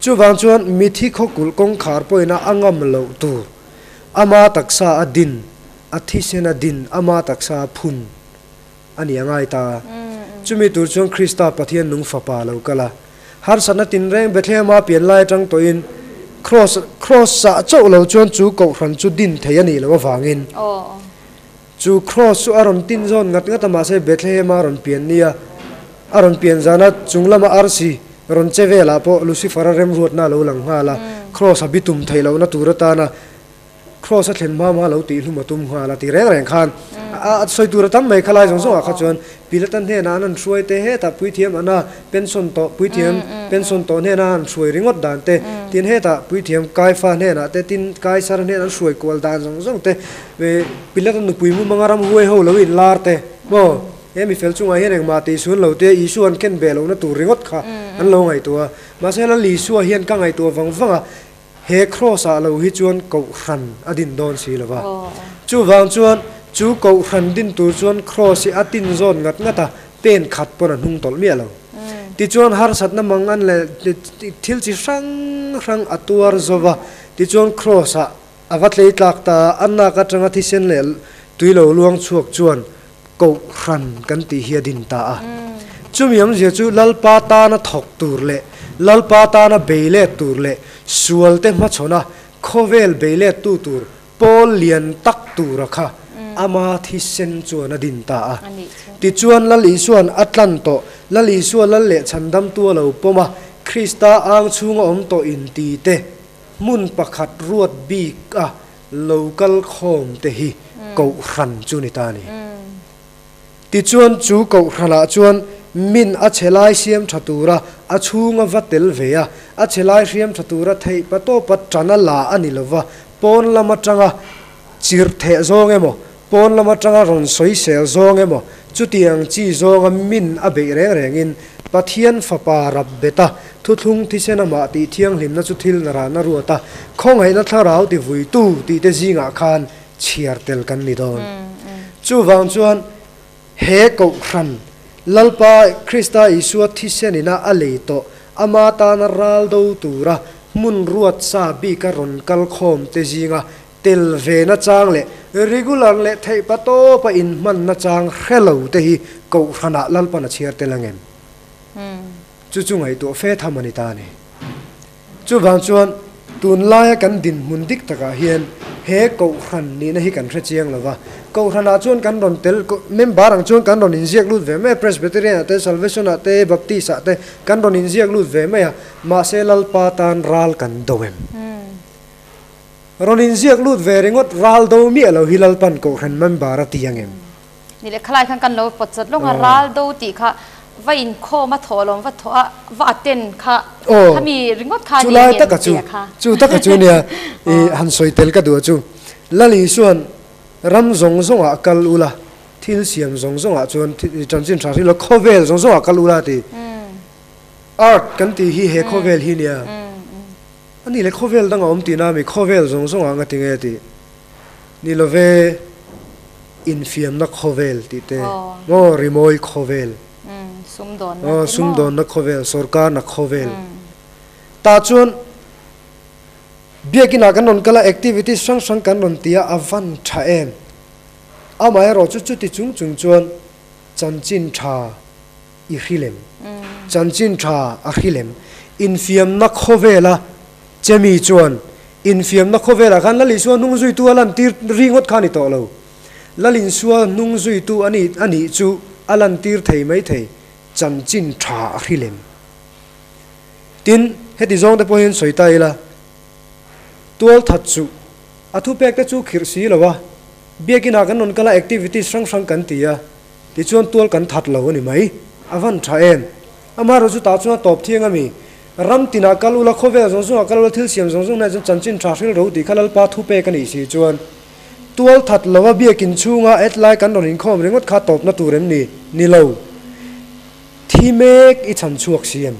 Chuvang chuan mithi khawkulh kawngkhar pawhin a a ngam loh tur ama taksa a din, a thisen a din, ama taksa a phun a ni a ngai ta. Chumi tur chuan Krista Pathian nung fapa lo kal a. Harsatna tinreng Bethlehem-a pian lai atang tawhin Kross Kross ah chauh lo chuan chu kohhran chu din thei a nih loh avangin chu Kross chu a rawn tin zawn ngat ngat a mahse Bethlehem-a rawn pian nia a rawn pian zana chung lama arsi rawn che velah pawh Lucifer-a remruatna a lo lang nghal a Kross a bitum theih lohna tur atana Cross a thlen hma hma lo tih hlum a tum nghal a ti reng reng khan a sawi tur a tam mai khalai zawng zawngah kha chuan Pilata hnenah an han hruai te hetah puithiam ana pension tawh puithiam pension tawh hnenah an han hruai ringawt dan te tin hetah puithiam Kaifa hnenah te tin Kaisar hnenah an hruai kual dan zawng zawng te Pilata nupui mumanga ram huai ho lo inlar te maw he mi fel chungah hian engmah tih chhun lo te Isua an ken beh lohna tur ringawt kha an lo ngaihtuah a mahse Lal Isua hian ka ngaihtuah vang vang a He Kraws ah lo hi chuan Kohhran a din dawn si lo va. Chuvang chuan chu Kohhran din tur chuan Kraws hi a tin zawn ngat ngat a, pen khat pawn a hnung tawlh miah lo. Tichuan harsatna mang an leh thil chi hrang hrang a tuar zo va, tichuan Kraws ah a va tlei tlak ta a, a nak atanga thisen leh tui lo luang chhuak chuan Kohhran kan tih hi a din ta a. Chumi awmzia chu Lalpa tana thawk tur leh Lalpa tana bei let tur leh sualte hmachhawna khawvel bei lettu tur pawl lian tak tura kha Ama thisen chuan a din ta a. Tichuan Lal Isua'n a tlan tawh, Lal Isua Lal leh Chhandamtu a lo pawm a, Krista ang chhunga awm tawh inti te, hmun pakhat ruat bik a lo kal khawm te hi Kohhran chu ni ta a ni. Tichuan chu Kohhranah chuan min a chhe lai siam tha tura a chhunga va tel ve a, a chhe lai hriam tha tura theih patawpa tana la a ni lova, pawn lam atanga Chirh theh zawng emaw, pawn lam atanga rawn sawisel zawng emaw, chutiang chi zawnga min a beih reng rengin Pathian Fapa rap bet a, thuthlung thisen amah tih thianghlimna chu thil narana ruat a, khawngaihna thlarau ti vuitu tih te zingah khan chhiar tel kan ni dawn. Chuvang chuan he Kohhran, Lalpa Krista Isua thisen ina a lei tawh, ama tana ral do tura hmun ruat sa bika rawn kal khawm te zinga Tel ve na chang leh regular leh theih pa tawpa inhman na chang hre lo te hi Kohhranah Lalpan a chhiar tel angem? Chu chu ngaihtuah fe tham a ni ta a ni. Chuvang chuan tunlaia kan dinhmun dik takah hian he Kohhran nihna hi kan hre chiang lo va. Kohhranah chuan kan rawn tel, member ang chuan kan rawn inziak lut ve mai a, Presbyterian ah te, Salvation ah te, Baptist ah te kan rawn inziak lut ve mai a, mahse Lalpa tan ral kan do em? Rawn inziak lut ve ringawt ral do miah lo hi Lalpan Kohhran member a ti ang em? Ni leh khalai khan kan lo pawt chawt lawng a, ral do tih kha va inkhawm a thawh lawm va thawh a va attend kha khami ringawt kha ni ang em tih kha. Chu taka chu nia i han sawi tel ka duh a chu. Lal Isuan ram zawng zawngah kal ula, thil siam zawng zawngah chuan chanchin tha hril a khawvel zawng zawngah kal ula ti. Earth kan tih hi he khawvel hi nia. A nih le khawvel dang a awm tihna ami khawvel zawng zawng ah nga ti nge tih ni love infiamna khawvel tih te maw rimawi khawvel aw sumdawnna khawvel sawrkarna khawvel tah chuan biakin ah kan rawn kal a activities hrang hrang kan rawn ti a a van tha em amaherawh chu chuti chung chung chuan chanchin tha i hrilem, chanchin tha a hrilem. Infiamna khawvela chemi chuan infiamna khawvelah khan Lal Isua hnung zuitu a lantir ringawt kha a ni tawh lo. Lal Isua hnung zuitu a ni a nih chu a lantir thei mai thei, chanchin tha a hrilem. Tin, heti zawng te pawh hian sawi ta ila, tual that chu a thupek te chu khirh si lo a, biakinah kan rawn kal a, activities hrang hrang kan ti a, Tichuan tual kan that lo a ni mai. A van tha em? Amaherawh chu tah chuan a tawp thiang a mi. Ram tinah kal ula, khawvel zawng zawngah kal ula, thil siam zawng zawng hnaiah chuan chanchin tha hril ro tih kha Lalpa thu pek a nih si chuan tual that lo a biakin chhunga et lai kan rawn inkhawm ringawt kha tawpna tur em ni? Ni lo. Thi mek i chhan chhuak si em?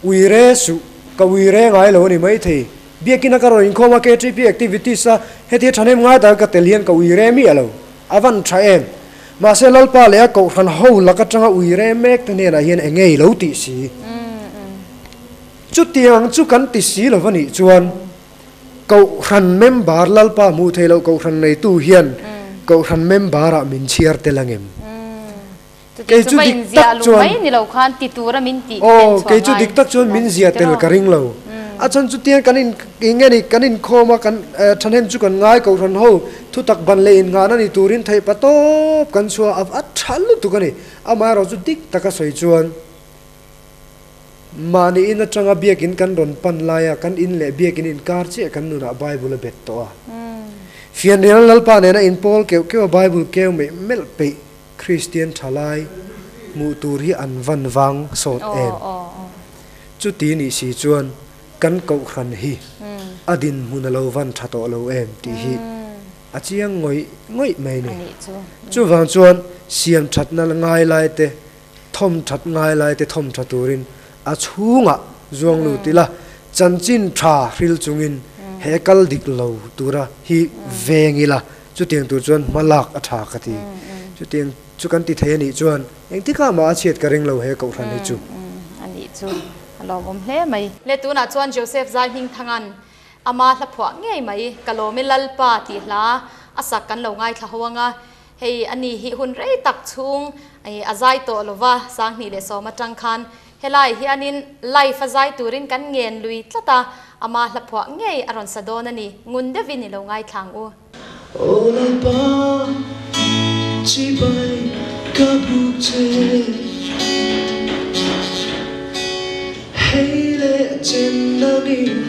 Ui re suh, ka ui re ngai lo a ni maithei. Biakin a ka rawn inkhawm a, KTP activities a heti thahnem ngai tak a ka tel hian ka ui re miah lo. A van tha em? Mahse Lalpa leh a Kohhran ho lak atanga ui re mek te hnenah hian eng ngei lo tih si? Chutiang chu kan ti si lo va nih chuan Kohhran member Lalpa hmuh theih loh Kohhran neitu hian Kohhran member ah min chhiar tel angem? Kei chu dik tak chuan Aw, kei chu dik tak chuan min zia tel ka ring lo. A chhan chu tiang kan in eng nge ni kan inkhawm a kan thahnem chu kan ngai kohhran ho thutak ban leh innghahna ni turin theih pa tawp kan chhuah a a tha lutuk a ni. Amaherawh chu dik taka sawi chuan mahni in atanga biakin kan rawn pan laia kan in leh biakin inkar chiah kan nunah Bible a bet tawh a. Fianrial Lalpa nena inpawl keuh keuh a Bible keu meih melh peih Kristian thalai hmuh tur hi an van vang sawt em? Chuti nih si chuan kan Kohhran hi a dinhmun a lo van tha tawh lo em tih hi a chiang ngawih ngawih mai ni. Chuvang chuan siam thatna ngai lai te, thawm that ngai lai te thawm tha turin a chhungah zuang lut ila, chanchin tha hril chungin he kal dik lo tura hi veng ila. Chutiang tur chuan hma lak a tha ka ti. Chutiang chu kan ti thei a nih chuan engtikah mah a chhiat ka ring lo he Kohhran hi chu. A nih chu a lawmawm hle mai. Le tunah chuan Joseph Zai Hmingthanga'n ama hla phuah ngei mai Ka lawm i Lalpa tih hla a sak kan lo ngaithla ho anga hei a ni hi hun rei tak chhung a zai tawh lova 2010 atang khan Helai hianin live a zai turin kan ngen lui tlat a, ama hla phuah ngei a rawn sa dawn a ni, ngun deuhin i lo ngaithlang u. Aw Lalpa chibai ka buk che. Hei leh chen nangin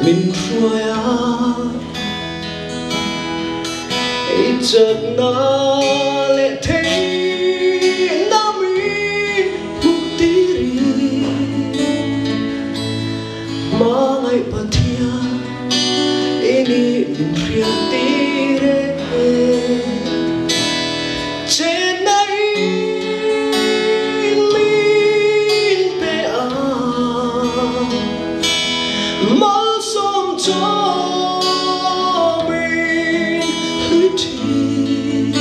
min hruai a, i chakna leh theihna min hmuh tirin hmangaih Pathian i nih min hriat tir e. Chennaiin min pe a, malsawm chawmin hlui thin.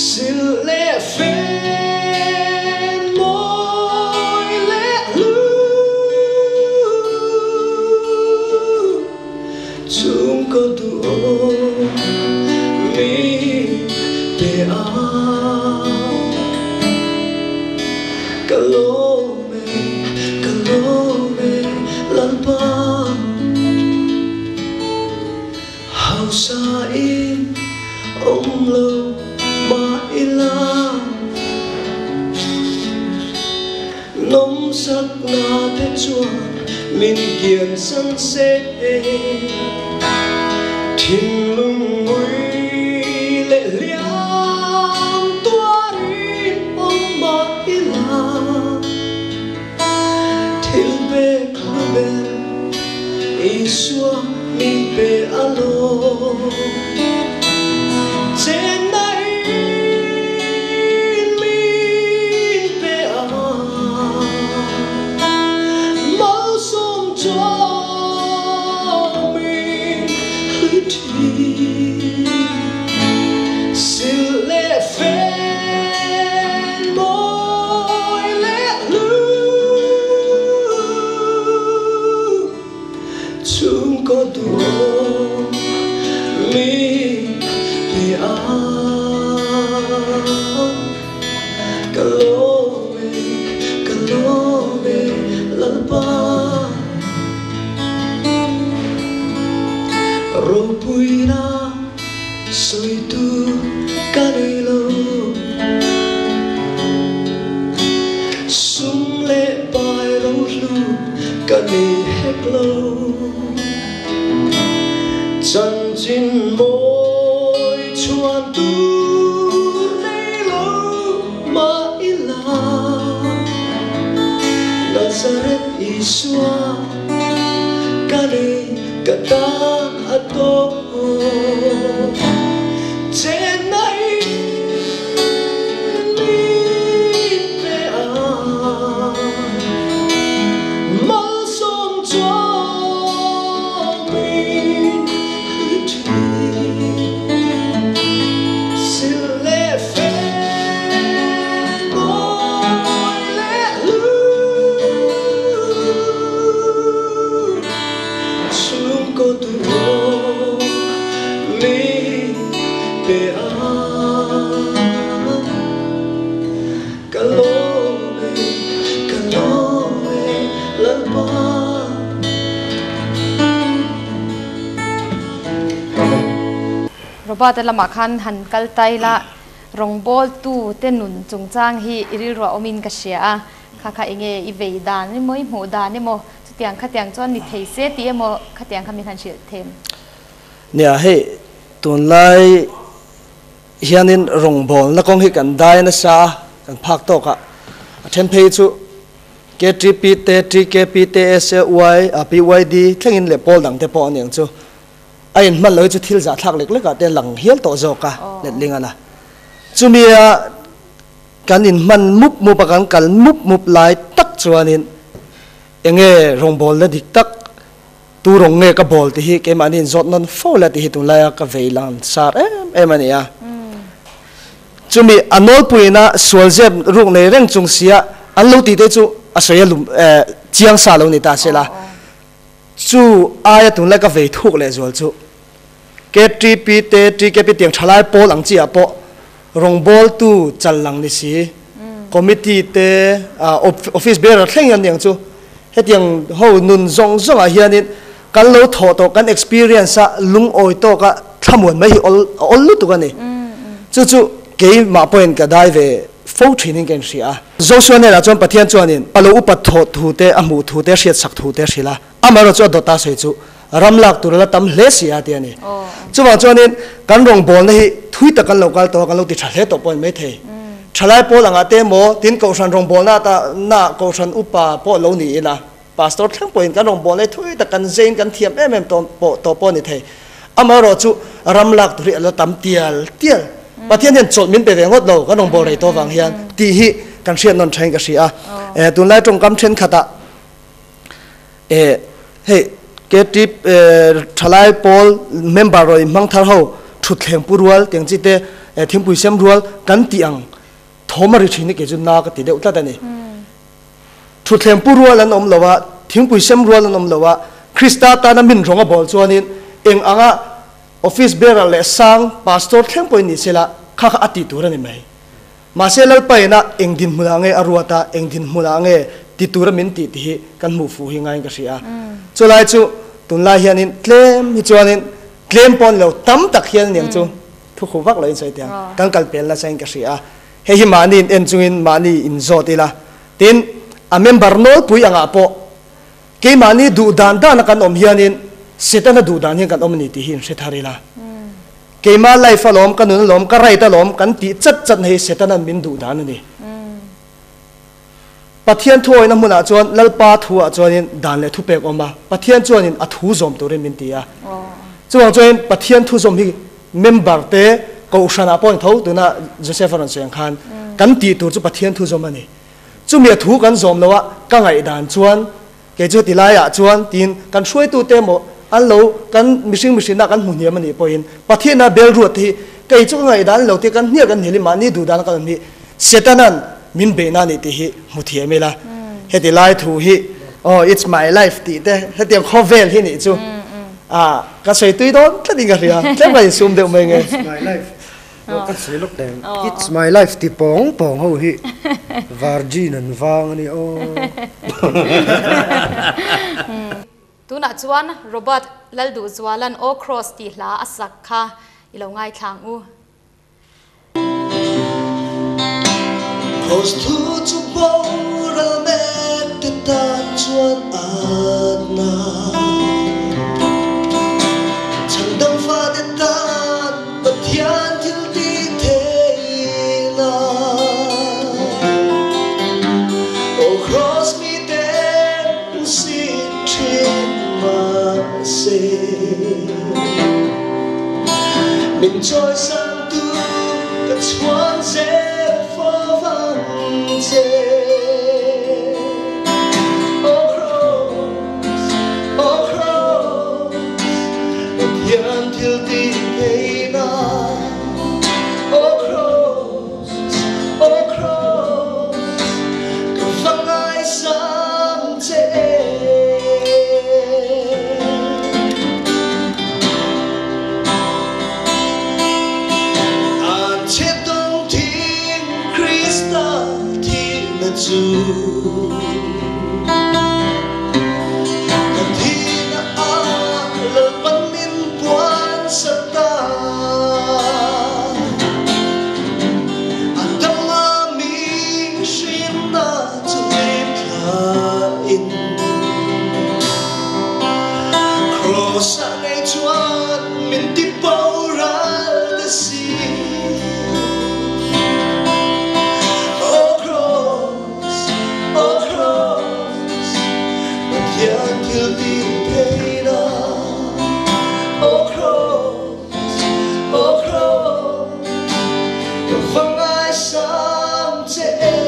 Sil leh fen mawi leh hlu chhungkaw duhawm min pe a. Ka lawm e, ka lawm e Lalpa. Hausa in awm lo mah ila. Nawmsakna te chuan min kian san se. Thinlung ngui leh hliam tuarin awm mah ila. Thil pek hlu ber Isua min pe a lawm. Chennaiin min pe a, malsawm chuan min hlui thin. Sil leh fen mawi leh hlu chhungkaw duhawm min pe a. Ka lawm e, ka lawm e Lalpa. Ropuina sawitu ka nei lo. Sum leh pai rohlu ka nei hek lo. Chanchin mawi chhuan tur nei lo mah ila. Nazareth Isua ka nei ka ta a tawk. Chennaiin min pe a, malsawm chuan min hlui thin. Sil leh fen mawi leh hlu chhungkaw duhawm min pe a. Ka lawm e, ka lawm e Lalpa. Robert-a lamah khan han kal tai la, rawngbawltu te nun chungchang hi i rilruah awmin ka hria a, kha kha enge i vei dan emaw i hmuh dan emaw chutiang khatiang chuan ni thei se tih emaw khatiang kha min han hrilh them. Nia hei tunlai hianin rawngbawlna kawng hi kan dai nasa a, kan phak tawk a, a then phei chu KTP te, TKP te, SAY, PYD thlengin leh pawl dang te pawh a niang chu a inhman lo hi chu thil zahthlak lek lekah te lang hial tawh zawk a letling a la. Chumia kan inhman mup mup a, kan kal mup mup lai tak chuanin enge rawngbawlna dik tak Tu rawng nge ka bawl tih hi keimahni in zawt nawn fo la tih hi tunlaia ka vei lan sar em em a ni a. Chumi a nawlpuiin a sual zep ruk nei reng chung sia an lo tih te chu a sawi a lum chiang sa lo ni ta se la. Chu aia tunlai ka vei thuk leh zual chu KTP te TKP tiang thalai pawl ang chi ah pawh rawngbawltu chal lang ni si committee te office bearer thleng hian niang chu hetiang ho nun zawng zawngah hianin Kan lo thawh tawh kan experience a lungawi tawk a thlamuan mai hi awl a awl lutuk a ni. Chu chu keimah pawhin ka dai ve fo thinin ka inhria a. Joshua hnenah chuan Pathian chuanin a lo upat thawh thu te, a hmuh thu te, a hriatsak thu te a hrilh a. Amaherawhchu chu a dawta sawi chu ram lak tur a la tam hle si a ti a ni. Chuvang chuanin kan rawngbawlna hi thui tak kan lo kal tawh a, kan lo ti tha hle tawh pawh a ni maithei. Thalai pawl angah te emaw tin Kohhran rawngbawlna ata na Kohhran upa pawh lo ni ila Pastor thleng pawhin kan rawngbawlna hi thui tak kan zein kan thiam em em tawh pawh tawh pawh a ni thei. Amaherawh chu ram lak tur hi a la tam tial tial. Pathian hian chawlh min pe ve ngawt lo kan rawngbâwl rei tawh vang hian tih hi kan hriat nawn thain ka hria a. Tunlai tawngkam thenkhatah hei KTP thalai pawl member rawih hmang thar ho thutthleng pu rual tiang chi te thingpui sem rual kan tih ang thawm a ri thin hi kei chu na ka ti deuh tlat a ni. Thutthleng pu rual an awm lo a, thingpui sem rual an awm lo a, Krista tana min rawng a bawl chuanin eng anga office bearer leh sang pastor thleng pawhin ni sela kha kha a tih tur a ni mai. Mahse Lalpa ina eng dinhmunah nge a ruat a, eng dinhmunah nge ti tura min tih tih hi kan hmuh fuh hi ngaiin ka hria a. Chulai chu tunlai hianin tlem hi chuanin tlem pawh a ni lo, tam tak hian a niang chu thu khuh vak loin sawi tiang kan kal pel nasa in ka hria a. Hei hi mahni in en chungin mahni in zawt ila, tin a member nawlpui angah pawh keimahni duh dan dana kan awm hianin Setana duh dan hian kan awm a ni tih hi in hre thar ila. Keimah life alawm, ka nun alawm, ka right alawm kan tih chat chat na hi Setana'n min duh dan a ni. Pathian thuawihna hmunah chuan Lalpa thuah chuanin dan leh thupek awm a, Pathian chuanin a thu zawm turin min ti a. Chuvang chuanin Pathian thu zawm hi member te Kohhranah pawh a ni tho, tuna Joseph a rawn sawi ang khan kan tih tur chu Pathian thu zawm a ni. Chumi a thu kan zawm loh a, ka ngaihdan chuan Kei chu ti laiah chuan tiin kan hruaitute emaw an lo kan mihring mihrinna kan hmu hniam a nih pawhin Pathiana bel ruat te hi kei chu ka ngaihdan lo tih kan hnial kan hnial hi mahni duhdan kan awm hi Setana'n min beihna a nih tih hi hmu thiam ila. Heti lai thu hi aw it's my life tih te hetiang khawvel hi nih chu ah ka sawi tui dawn tlat in ka hria tlem ka insum deuh mai nge. It's my life Ka sawi lawk teh ang. It's my life ti pawng pawng ho hi virgin an vang a ni aw. Tunah chuan Robert Lalduhzuala'n Aw Cross tih hla a sak kha i lo ngaithla ang u. Cross thu chu boral mek te tan chuan atna chhandam fate tan Pathian thil ti thei la. Aw Cross mi ten hmusit thin mahse min chawisang tu ka chhuan zel fo vang che. Aw Cross, aw Cross, Pathian thil ti thei na. Aw Cross, aw Cross, ka va ngaisang che em. An che tawng thin Krista thihna chu. Ka thihna ah Lalpan min puan sak ta. A dama mi hrinna chu hlim thla in Cross ah ngei chuan min ti boral ta si. Oh Cross, oh Cross, Pathian thil ti thei na. Oh Cross, oh Cross, ka va ngaisang che em.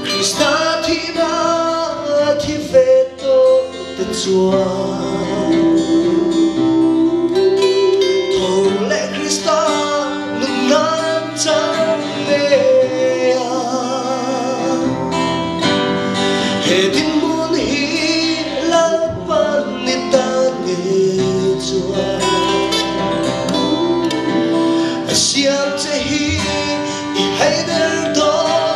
Krista thihna thi ve tawh te chuan tho leh Krista nun nan chang ve a. He dinhmun hi Lalpan ni ta nge chuan a siam che hi i haider dawn.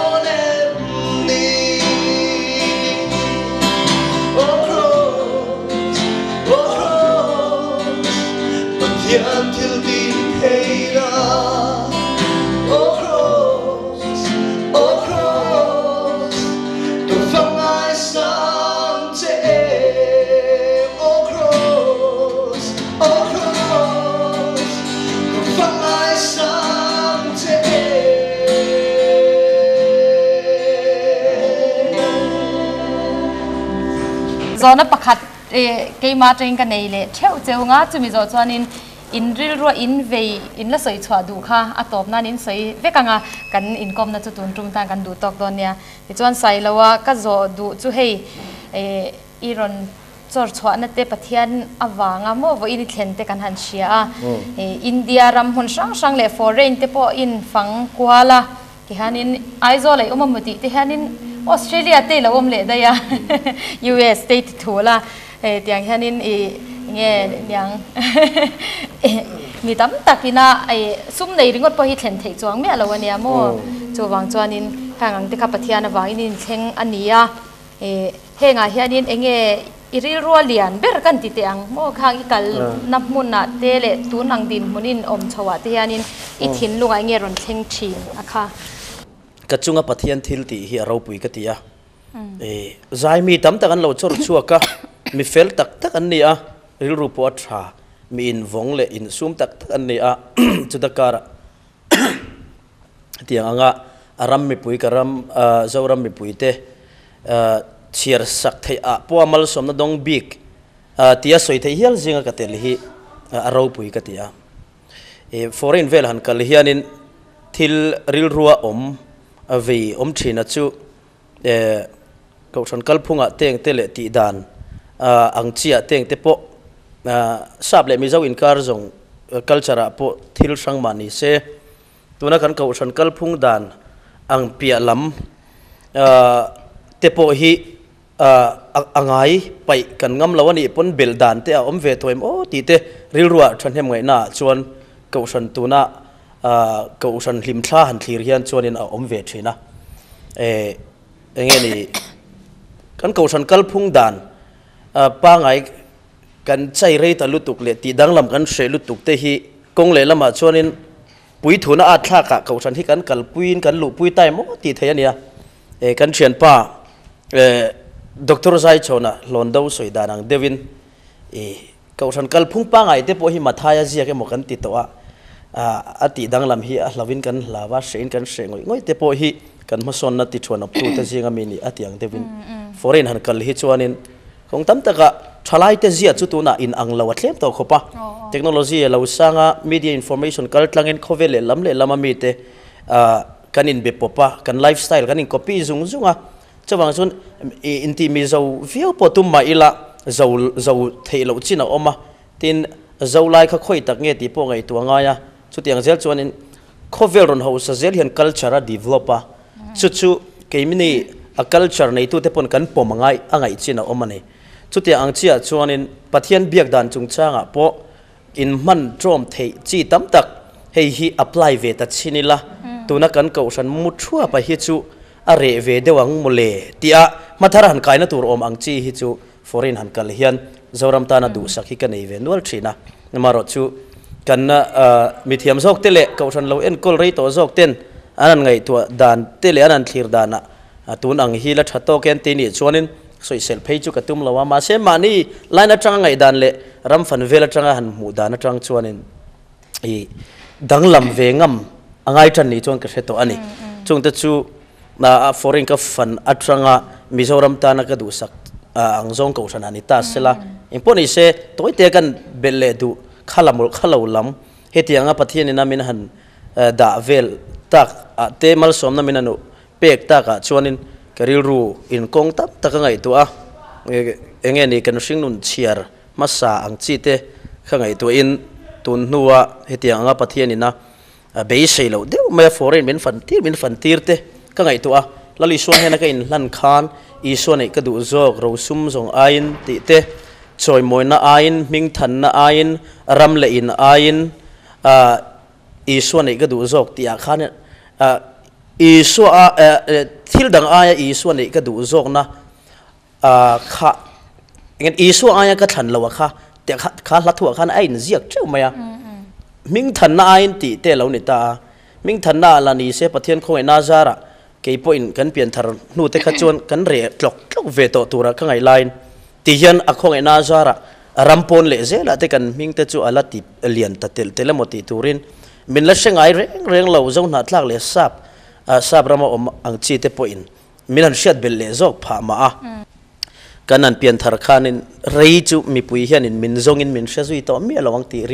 Zawhna pakhat keimah atangin ka nei leh theuh cheu nga, chumi zawh chuanin in rilrua in vei in la sawi chhuah duh kha a tawp nan in sawi vek ang a, kan inkawmna chu tun tum tan kan duh tawk dawn nia. Tichuan Sailoa ka zawh duh chu hei i rawn chawr chhuahna te Pathian avanga maw vawiin i thlen te kan han hria a, India ram hmun hrang hrang leh foreign te pawh in fang kual a, Tihianin Aizawl a i awm a maw tih te hianin Australia te i lo awm leh daih a, US te i ti thul a, hei tiang hianin i nge niang mi tam tak ina i sum nei ringawt pawh hi thlen theih chuang miah lo a nia maw? Chuvang chuanin heng ang te kha Pathian avangin in thleng a ni a, hengah hianin enge I rilrua lian ber kan ti teh ang maw khang i kalna hmunah te leh tun ang dinhmunin awm chhoah te hianin i thinlungah enge rawn thleng thin a kha. Ka chunga Pathian thil tih hi a ropui ka ti a, zai mi tam tak an lo chawr chhuak a, mi fel tak tak an ni a, rilru pawh a tha, mi invawng leh insum tak tak an ni a, chuta karah Hetiang anga a ram mipui ka ram Zoram mipuite chhiar sak theih ah pawh a malsawmna dawng bik tia sawi theih hial zinga ka tel hi a ropui ka ti a. Foreign vel han kal hianin thil rilrua awm vei awm thina chu Kohhran kalphungah teng te leh tihdan ang chiah teng te pawh Sap leh Mizo inkar zawng culture ah pawh thil hrang mah ni se, tuna kan Kohhran kalphung dan ang piah lam te pawh hi a ngai paih kan ngam lo a nih pawn belh dan te a awm ve tawh em aw tih te rilruah thahnem ngaihna ah chuan Kohhran tuna Kohhran hlimthla han thlir hian chuanin a awm ve thin a. Enge ni kan kohhran kalphung dan pangai kan chai rei ta lutuk leh tih danglam kan hreh lutuk te hi kawng leh lamah chuanin puithuna at thlakah kohhran hi kan kalpuiin kan luhpui ta em aw tih theih a nia. Kan thianpa Doctor Zaichhawna hlawn do sawi dan ang deuhin Kohhran kalphung pangai te pawh hi Mathaia ziak emaw kan ti tawh a, a tih danglam hi a hlauhin kan hlau a, hrehin kan hreh ngawih ngawih te pawh hi kan hmasawnna ti thuan awptute zinga mi nih a ti ang deuhin foreign han kal hi chuanin kawng tam taka thalaite ziah chu tunah in ang lo a tlem tawh khawp a, technology a lo sang a, media information kal tlangin khawvel lehlam lehlam a mite kan inbe pawp a, kan lifestyle kan in copy zung zung a. Chuvang chuan i intih mi zo viau pawh tum mah ila zo zo theih loh chin a awm a, tin zo lai kha khawi tak nge tih pawh ngaihtuah ngai a, chutiang zel chuanin khawvel rawn hausa zel hian culture a develop a, chu chu keimni a culture neitute pawn kan pawm a ngai a ngaih chin a awm a ni. Chutiang ang chiah chuanin Pathian biak dan chungchangah pawh In hman ṭawm theih chi tam tak hei hi apply ve ta chhin ila, tuna kan kohhran mu thuapa hi chu a reh ve deuh ang mawle tia hmathar han kaina tur awm ang chi hi chu foreign han kal hian Zoram tana duhsak hi ka nei ve nual thin a. Amaherawh chu kan mithiam zawk te leh kohhran lo enkawl rei tawh zawk ten an han ngaihtuah dan te leh an han thlir danah tun ang hi la tha tawk e an ti nih chuanin Sawisel phei chu ka tum lo a, mahse mahni line atanga ngaihdan leh ram fan vel atanga han hmuh dan atang chuanin i danglam ve ngam a ngai tan ni chuan ka hre tawh a ni. Chungte chu a foreign ka fan atanga Mizoram tana ka duhsak ang zawng kohhran ah ni ta sela, engpawh ni se tawite kan belh leh duh kha lam kha lo lam hetianga Pathianin a min han dah vel tak ah te malsawmna min han Pek takah chuanin ka rilru inkawng tam tak a ngaihtuah a, enge ni kan hringnun chhiar hmasa ang chi te kha ngaihtuahin tun hnua hetiang anga Pathian ina beisei loh deuh mai a foreign min fan tir min fan tir te ka ngaihtuah a, Lal Isua hnena ka inhlan khan Isua neih ka duh zawk rosum zawng aiin tih te, chawimawina aiin, hmingthanna aiin, ram leh in aiin Isua neih ka duh zawk tih ah khan Isua a thil dang aia Isua neih ka duh zawkna kha engin Isua aia ka thlan lo a kha tih kha kha hla thuah khan a inziak teuh mai a. Hmingthanna aiin tih te a lo ni ta a. Hmingthanna ah la ni se Pathian khawngaihna zarah kei pawhin kan pianthar hnu te kha chuan kan reh tlawk tlawk ve tawh tura ka ngaih laiin ti hian a khawngaihna zarah ram pawn leh zelah te kan hming te chu a la ti lian ta telh telh emaw tih turin min la hre ngai reng reng lo zo hnahthlak leh sap sap rama awm ang chi te pawhin min han hriat belh leh zawk phah mah a. Kan han pian thar khanin rei chu mipui hianin min zawngin min hre zui tawh miah lo ang tih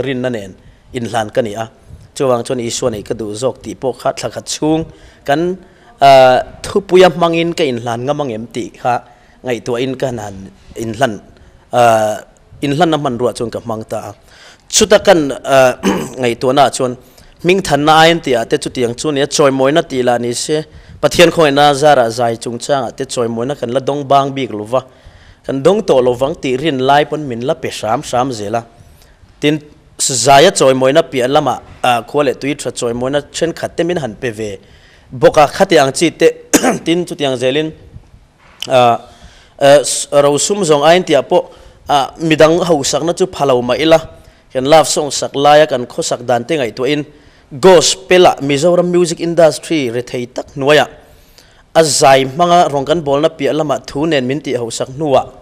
rinna nen inhlan ka ni a. Chuvang chuan Isua neih ka duh zawk tih pawh kha thla khat chhung kan thupuia hmangin ka inhlan ngam ang em tih kha ngaihtuahin ka han inhlan inhlanna hmanruah chuan ka hmang ta a. Chuta kan ngaihtuahnaah chuan hmingthanna aiin tihah te chutiang chu nia chawimawina tih lah ni se, Pathian khawngaihna zarah zai chungchangah te chawimawina kan la dawng bang bik lo va, kan dawng tawh lo vang tih rin lai pawn min la pe hram hram zel a. Tin, zaia chawimawina piah lamah khua leh tui tha chawimawina thenkhat te min han pe ve bawk a, khatiang chi te tin chutiang zelin Rosum zawng aiin tihah pawh midang hauhsakna chu pha lo mah ila, kan love song sak laia kan khawsak dan te ngaihtuahin gospel-ah Mizoram music industry rethei tak hnuaiah a zai hmanga rawn kan bawlna piah lamah thu nen min tih hauhsak hnuah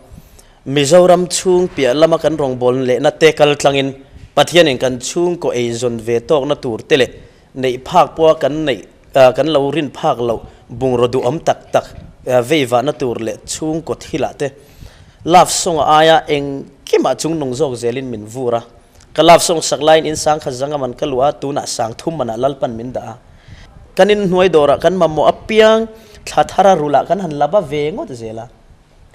Mizoram chhung piah lama kan rawngbawlna lehna te kal tlangin Pathianin kan chhungkaw eizawn ve tawkna tur te leh Neih phak pawha kan neih kan lo rin phak loh bungraw duhawm tak tak veivahna tur leh chhungkaw thilah te love song aia engkimah chungnung zawk zelin min vur a. Ka love song sak laiin in sang khat zanga man ka luh a, tunah sang thum manah Lalpan min dah a. Kan inhnuai dawrah kan mamawh apiang thla thara rulah kan han la va ve ngawt zel a.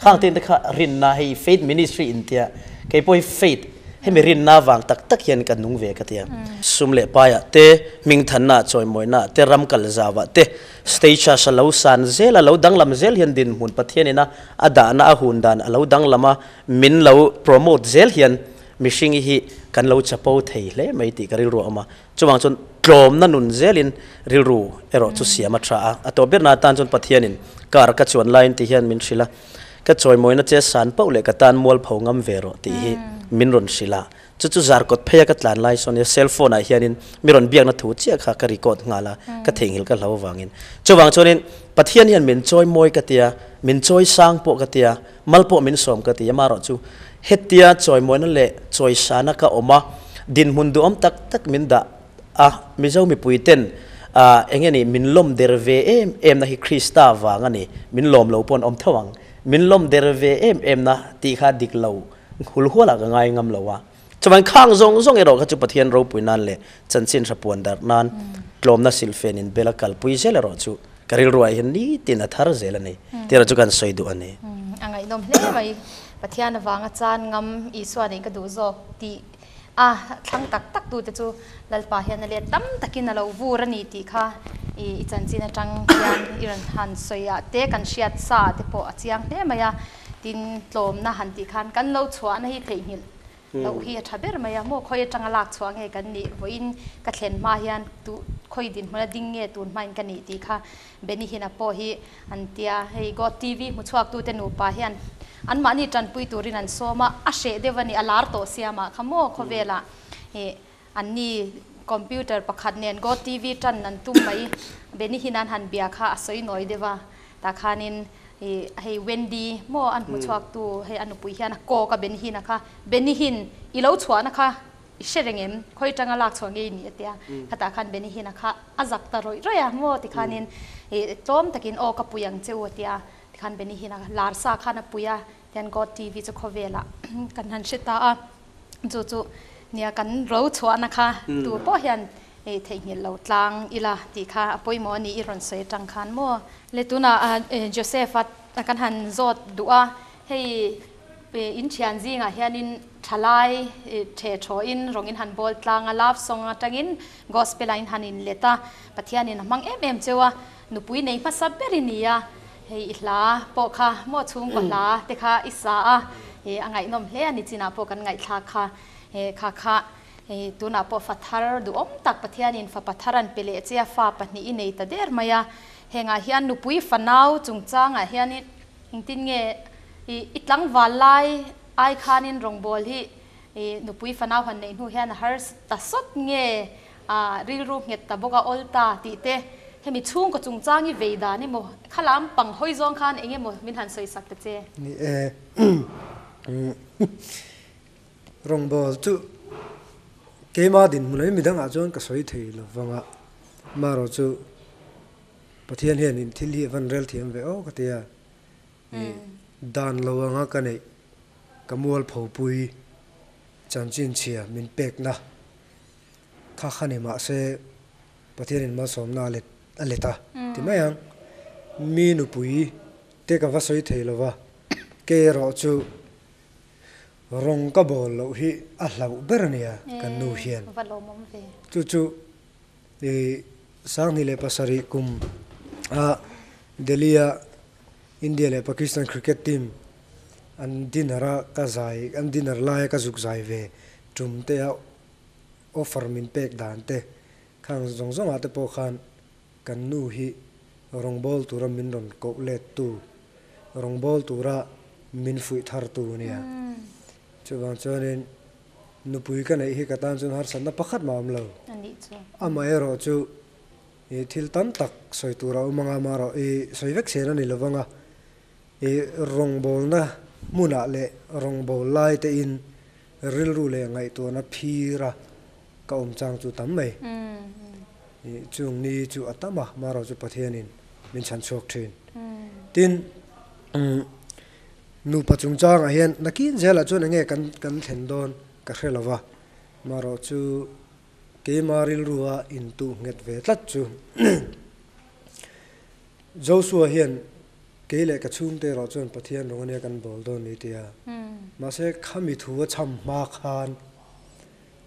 Khang te te kha rinna hei faith ministry in tia kei pawh hi faith hemi rinna vang tak tak hian ka nung ve ka tia. Sum leh paiah te, hmingthanna chawimawina te, ram kal zauah te, stage a sa lo san zel a lo danglam zel hian dinhmun Pathian ina a dahna a hun dan a lo danglam a min lo promote zel hian mihring hi kan lo chapo thei hle mai tih ka rilru a awm a. Chuvang chuan tlawmna nun zelin rilru erawh chu siam a tha a, a tawh berna atan chuan Pathianin car ka chuan laiin ti hian min hrilh a, ka chawimawina che san pauh leh ka tan mualpho ngam ve rawh tih hi min rawn hrilh a, chu chu zarkawt pheia ka tlan lai sawn cell phone ah hianin mi rawn biakna thu chiah kha ka record nghal a, ka theihnghilh ka hlau avangin. Chuvang chuanin Pathian hian min chawimawi ka tia, min chawi sang pawh ka tia, mal pawh min sawm ka ti a, amaherawh chu hetia chawimawina leh chawisana ka awm a, dinhmun duhawm tak tak min dah a, Mizo mipui ten eng nge ni min lawm der ve em em na hi Krista vang a ni, min lawm lo pawh an awm tho ang, min lawm der ve em em na tih kha dik lo hul hual ah ka ngai ngam lo a, chuan khang zawng zawng erawh kha chu Pathian ropui nan leh chanchin hra puan darh nan tlawmna silfen in bela kalpui zel erawh chu Ka rilruah hian nitin a thar zel a ni. Tih erawh chu kan sawi duh a ni. A ngaihnawm hle mai. Pathian avanga chan ngam Isua neih ka duh zawk tih a thlang tak tak tute chu Lalpa hian a let tam takin a lo vur a ni tih kha i chanchin atang hian i rawn han sawi ah te kan hriat sa ah te pawh a chiang hle mai a. Tin, tlawmna han tih khan kan lo chhuahna hi theihnghilh Loh hi a tha ber mai a, maw khawi atanga lak chhuah nge kan nih vawiin ka thlen hma hian tu khawi dinhmun a ding nge tun hmain ka nih tih kha Benny Hinn-a pawh hi an tia. Hei God TV hmu chhuaktute nupa hian anmahni tanpui turin an sawm a, a hreh deuh a ni, a lar tawh siamah kha maw khawvelah ih anni computer pakhat nen God TV tan an tum mai Benny Hinn-a'n han bia kha a sawi nawi deuh a, tah khanin Ih hei Wendy maw an hmu chhuak tu hei a nupui hian a kawk a Benny Hinn a kha Benny Hinn i lo chhuahna kha i hre reng em khawi tanga lak chhuah nge i nih a tia khatah khan Benny Hinn a kha a zak ta rawih rawih a maw tikhanin ih tlawm takin aw ka pui ang che u a tia tikhan Benny Hinn a lar sa khan a pui a tian God TV chu khawvelah kan han hre ta a chu chu nia kan ro chhuahna kha tu pawh hian Ei theihnghilh lo tlang ila tih kha a pawimawh a ni i rawn sawi atang khan maw? Le tunah Joseph a kan han zawt duh a, hei in thian zingah hianin thalai the thawhin rawng in han bawl tlang a, love song atangin gospel ah in han in let a, Pathianin a hmang em em cheu a, nupui nei hmasa ber i ni a, hei i hla pawh kha maw chhungkaw hla te kha i sa a, a ngaihnawm hle a ni chinah pawh kan ngaihthlak kha, kha kha. Hei tunah pawh fa thar duhawm tak Pathianin fapa thar an pe leh che a, fa pahnih i nei ta der mai a. Hengah hian nupui fanau chungchangah hianin engtin nge i i tlangval lai ai khanin rawngbâwl hi i nupui fanau han neih hnu hian a har ta sawt nge a rilru nghet ta bawk a awl ta tih te hemi chhungkaw chungchang i vei dan emaw khalam pang hawi zawng khan eng emaw min han sawi sak ta che. Ni e. Rawngbâwl chu keimah dinhmun hi midangah chuan ka sawi thei lo vang a, amaherawh chu Pathian hianin thil hi a van rel thiam ve aw ka ti a, ih Dan lo anga ka neih ka mualpho pui chanchin chhia min pekna kha kha ni mah se Pathianin malsawmna a let a let a ti mai ang. Mi nupui te ka va sawi thei lo va, kei erawh chu rawng ka bawl loh hi a hlauh ber a nia kan nu hian. Chu chu i 2007 kum a Delhi a India leh Pakistan cricket team an dinner a ka zai an dinner laia ka zuk zai ve tum te a offer min pek dan te khang zawng zawng ah te pawh khan kan nu hi rawngbâwl tura min rawn koh let tu, rawngbâwl tura min fuih thar tu a nia. Chuvang chuanin nupui ka neih hi ka tan chuan harsatna pakhat mah a awm lo. Amaherawh chu i thil tam tak sawi tur a awm anga amaherawh i sawi vek sen a ni lovang a, i rawngbâwlna hmunah leh rawngbâwl lai te in rilru leh ngaihtuahna phir a ka awm chang chu tam mai. Chung ni chu a tam a, marawh chu Pathianin min chhan chhuak thin. Tin, nupa chungchangah hian nakin zelah chuan enge kan kan thlen dawn ka hre lo va, marawh chu keima rilrua intuh nghet ve tlat chu Joshua hian kei leh ka chhungte erawh chuan Pathian rawng ania kan bawl dawn ni tia. Mahse khami thu a chham hma khan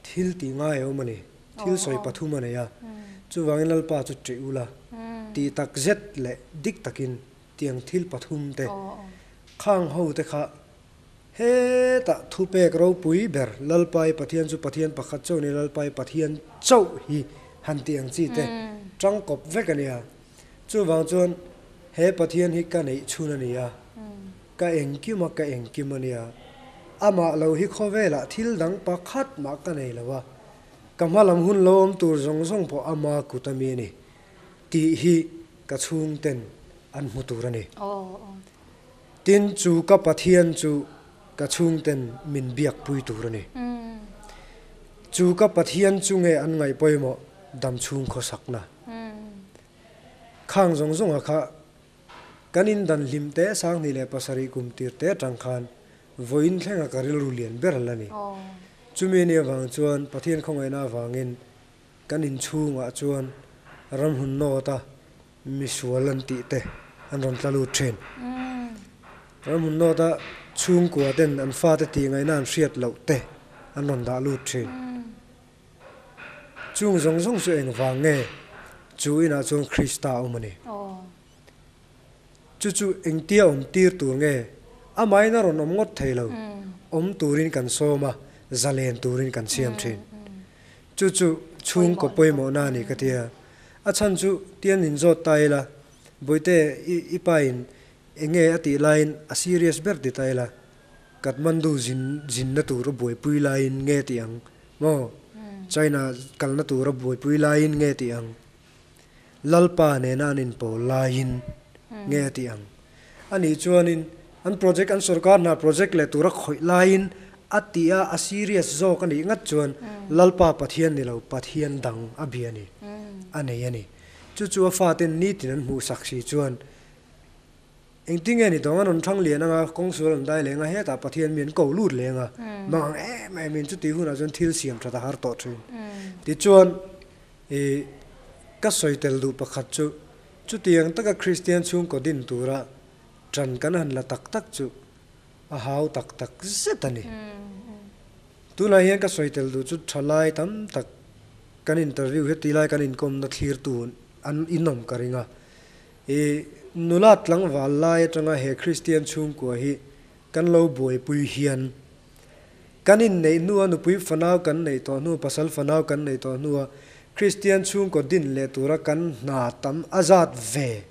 thil tih ngai a awm a ni, thil sawi pathum a nei a, chuvangin Lalpa chu ṭih ula tih tak zet leh dik takin tiang thil pathum te khang ho te kha hetah thupek ropui ber Lalpai Pathian chu Pathian pakhat chauh a ni, Lalpai Pathian chauh hi han tih ang chi te tangkawp vek a nia. Chuvang chuan he Pathian hi ka neih chhun a ni a, ka engkim a ka engkim a nia. Amah lo hi khawvelah thil dang pakhat mah ka nei lo a, ka hma lam hun lo awm tur zawng zawng pawh ama kut a mi a ni tih hi ka chhungten an hmu tur a ni. Tin, chu ka Pathian chu ka chhungten min biakpui tur a ni. Chu ka Pathian chu nge an ngaih pawimawh dam chhung khawsakna? Khang zawng zawnga kha kan indan hlim te 2007 kum tir te atang khan vawiin thlenga ka rilru lian ber la ni. Chumi ni avang chuan Pathian khawngaihna avangin kan inchhungah chuan ramhun nawta misual an tih te an rawn tla lut thin. Ramhun nawta chhungkua ten an fate tih ngaihna an hriat loh te an rawn dah lut thin. Chung zawng zawng chu engvang nge chu inah chuan Krista a awm a ni? Chu chu engtia awm tir tur nge? Amahin a rawn awm ngawt thei lo. Awm turin kan sawm a, zalen turin kan siam thin. Chu chu chhungkaw pawimawhna a ni ka ti a. A chhan chu tian min zawt ta ila, Bawihte, i pain enge a tih laiin a serious ber ti ta ila, Kathmandu zin zinna tur a buaipui laiin nge tih ang maw? China kalna tur a buaipui laiin nge tih ang? Lalpa nena an inpawl laiin nge tih ang? Anih chuanin an project an sorkar hna project leh tura khawih laiin a tih a a serious zawk a nih ngat chuan Lalpa Pathian ni lo Pathian dang a bia ni a nei a ni. Chu chu a faten nitin an hmuhsak si chuan Engtin nge ni tawng a rawn thang lian anga kawng sual an dai leng a, hetah Pathian mi an ko lut leng a, mang ang em em in chutih hunah chuan thil siam that a har tawh thin. Tichuan i ka sawi tel duh pakhat chu chutiang taka Kristian chhungkaw din tura tan kan han la tak tak chu a hau tak tak zet a ni. Tunah hian ka sawi tel duh chu thalai tam tak kan interview heti lai kan inkawmna thlirtu an inawm ka ring a. I nula tlangval lai atanga he Kristian chhungkua hi kan lo buaipui hian kan inneih hnua nupui fanau kan neih tawh hnu, pasal fanau kan neih tawh hnua Kristian chhungkaw din leh tura kan hna tam a zat ve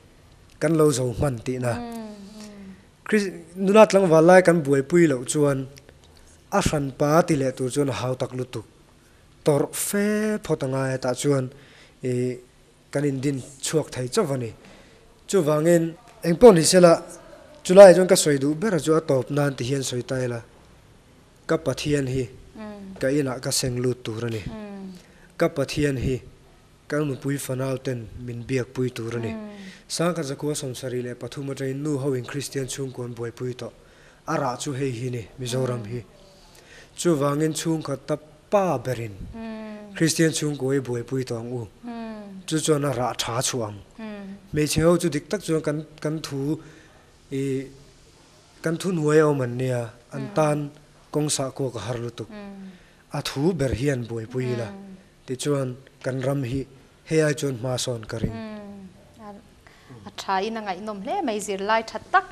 kan lo zo hman tihna. Nula tlangval lai kan buaipui loh chuan a hranpa ti leh tur chuan a hau tak lutuk tawrh fe phawt a ngai a tah chuan i Kan indin chhuak thei chauh a ni. Chuvangin engpawh ni sela, chulaiah chuan ka sawi duh ber chu a tawp nan ti hian sawi ta ila, ka Pathian hi ka inah ka seng lut tur a ni. Ka Pathian hi ka nupui fanau ten min biakpui tur a ni. 1973 atangin nu ho in Kristian chhungkaw an buaipui tawh. A rah chu hei hi ni, Mizoram hi. Chuvangin chhungkhat ta pa berin Kristian chhungkaw hi buaipui tawh ang u. Chu chuan a rah tha chhuah ang. Hmeichhe ho chu dik tak chuan kan kan thu i kan thu hnuai a awm an nia, an tan kawng sah kuak a har lutuk. A thu ber hian buaipui ila tichuan kan ram hi hei ai chuan hma sawn ka ring. A tha in a ngaihnawm hle mai zirlai tha tak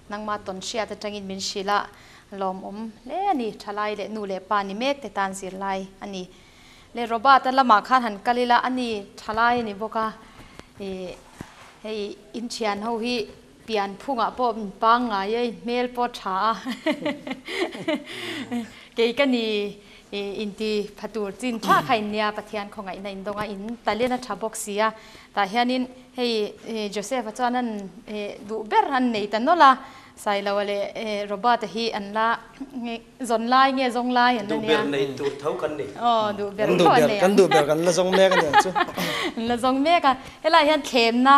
nangma tawn hriat atangin min hrilh a lawmawm hle a ni. Thalai leh nu leh pa ni mek te tan zirlai a ni. Le Robert a lamah khan han kal ila a ni thalai a ni bawk a ih hei inthian ho hi pian phungah pawh min pangngai a hmel pawh tha a kei ka ni ih inti pha tur chin tha kha in nia Pathian khawngaihna in dawng a in talent a tha bawk si a tah hianin hei Joseph-a chuan an duh ber an nei ta nawlh a Sailoa leh Robert-a hi an la zawn lai nge zawng lai an la nia. Duh ber nei tur tho kan ni. Aw duh ber tho an nei ang. Kan duh ber kan la zawng mek a ni ang chu. An la zawng mek a helai hian thlemna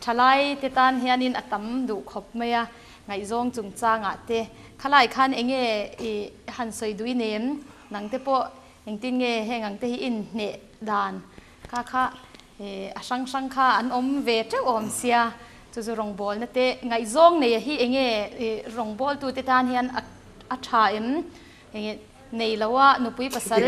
Thalai te tan hianin a tam duh khawp mai a, ngaihzawng chungchangah te khalai khan enge i han sawi duh i nem, nang te pawh engtin nge heng ang te hi inhneh dan kha kha a hrang hrang kha an awm ve teuh awm sia, chu chu rawngbawlna te ngaihzawng neia hi enge i rawngbawltu te tan hian a tha em, enge Nei lo a, nupui pasal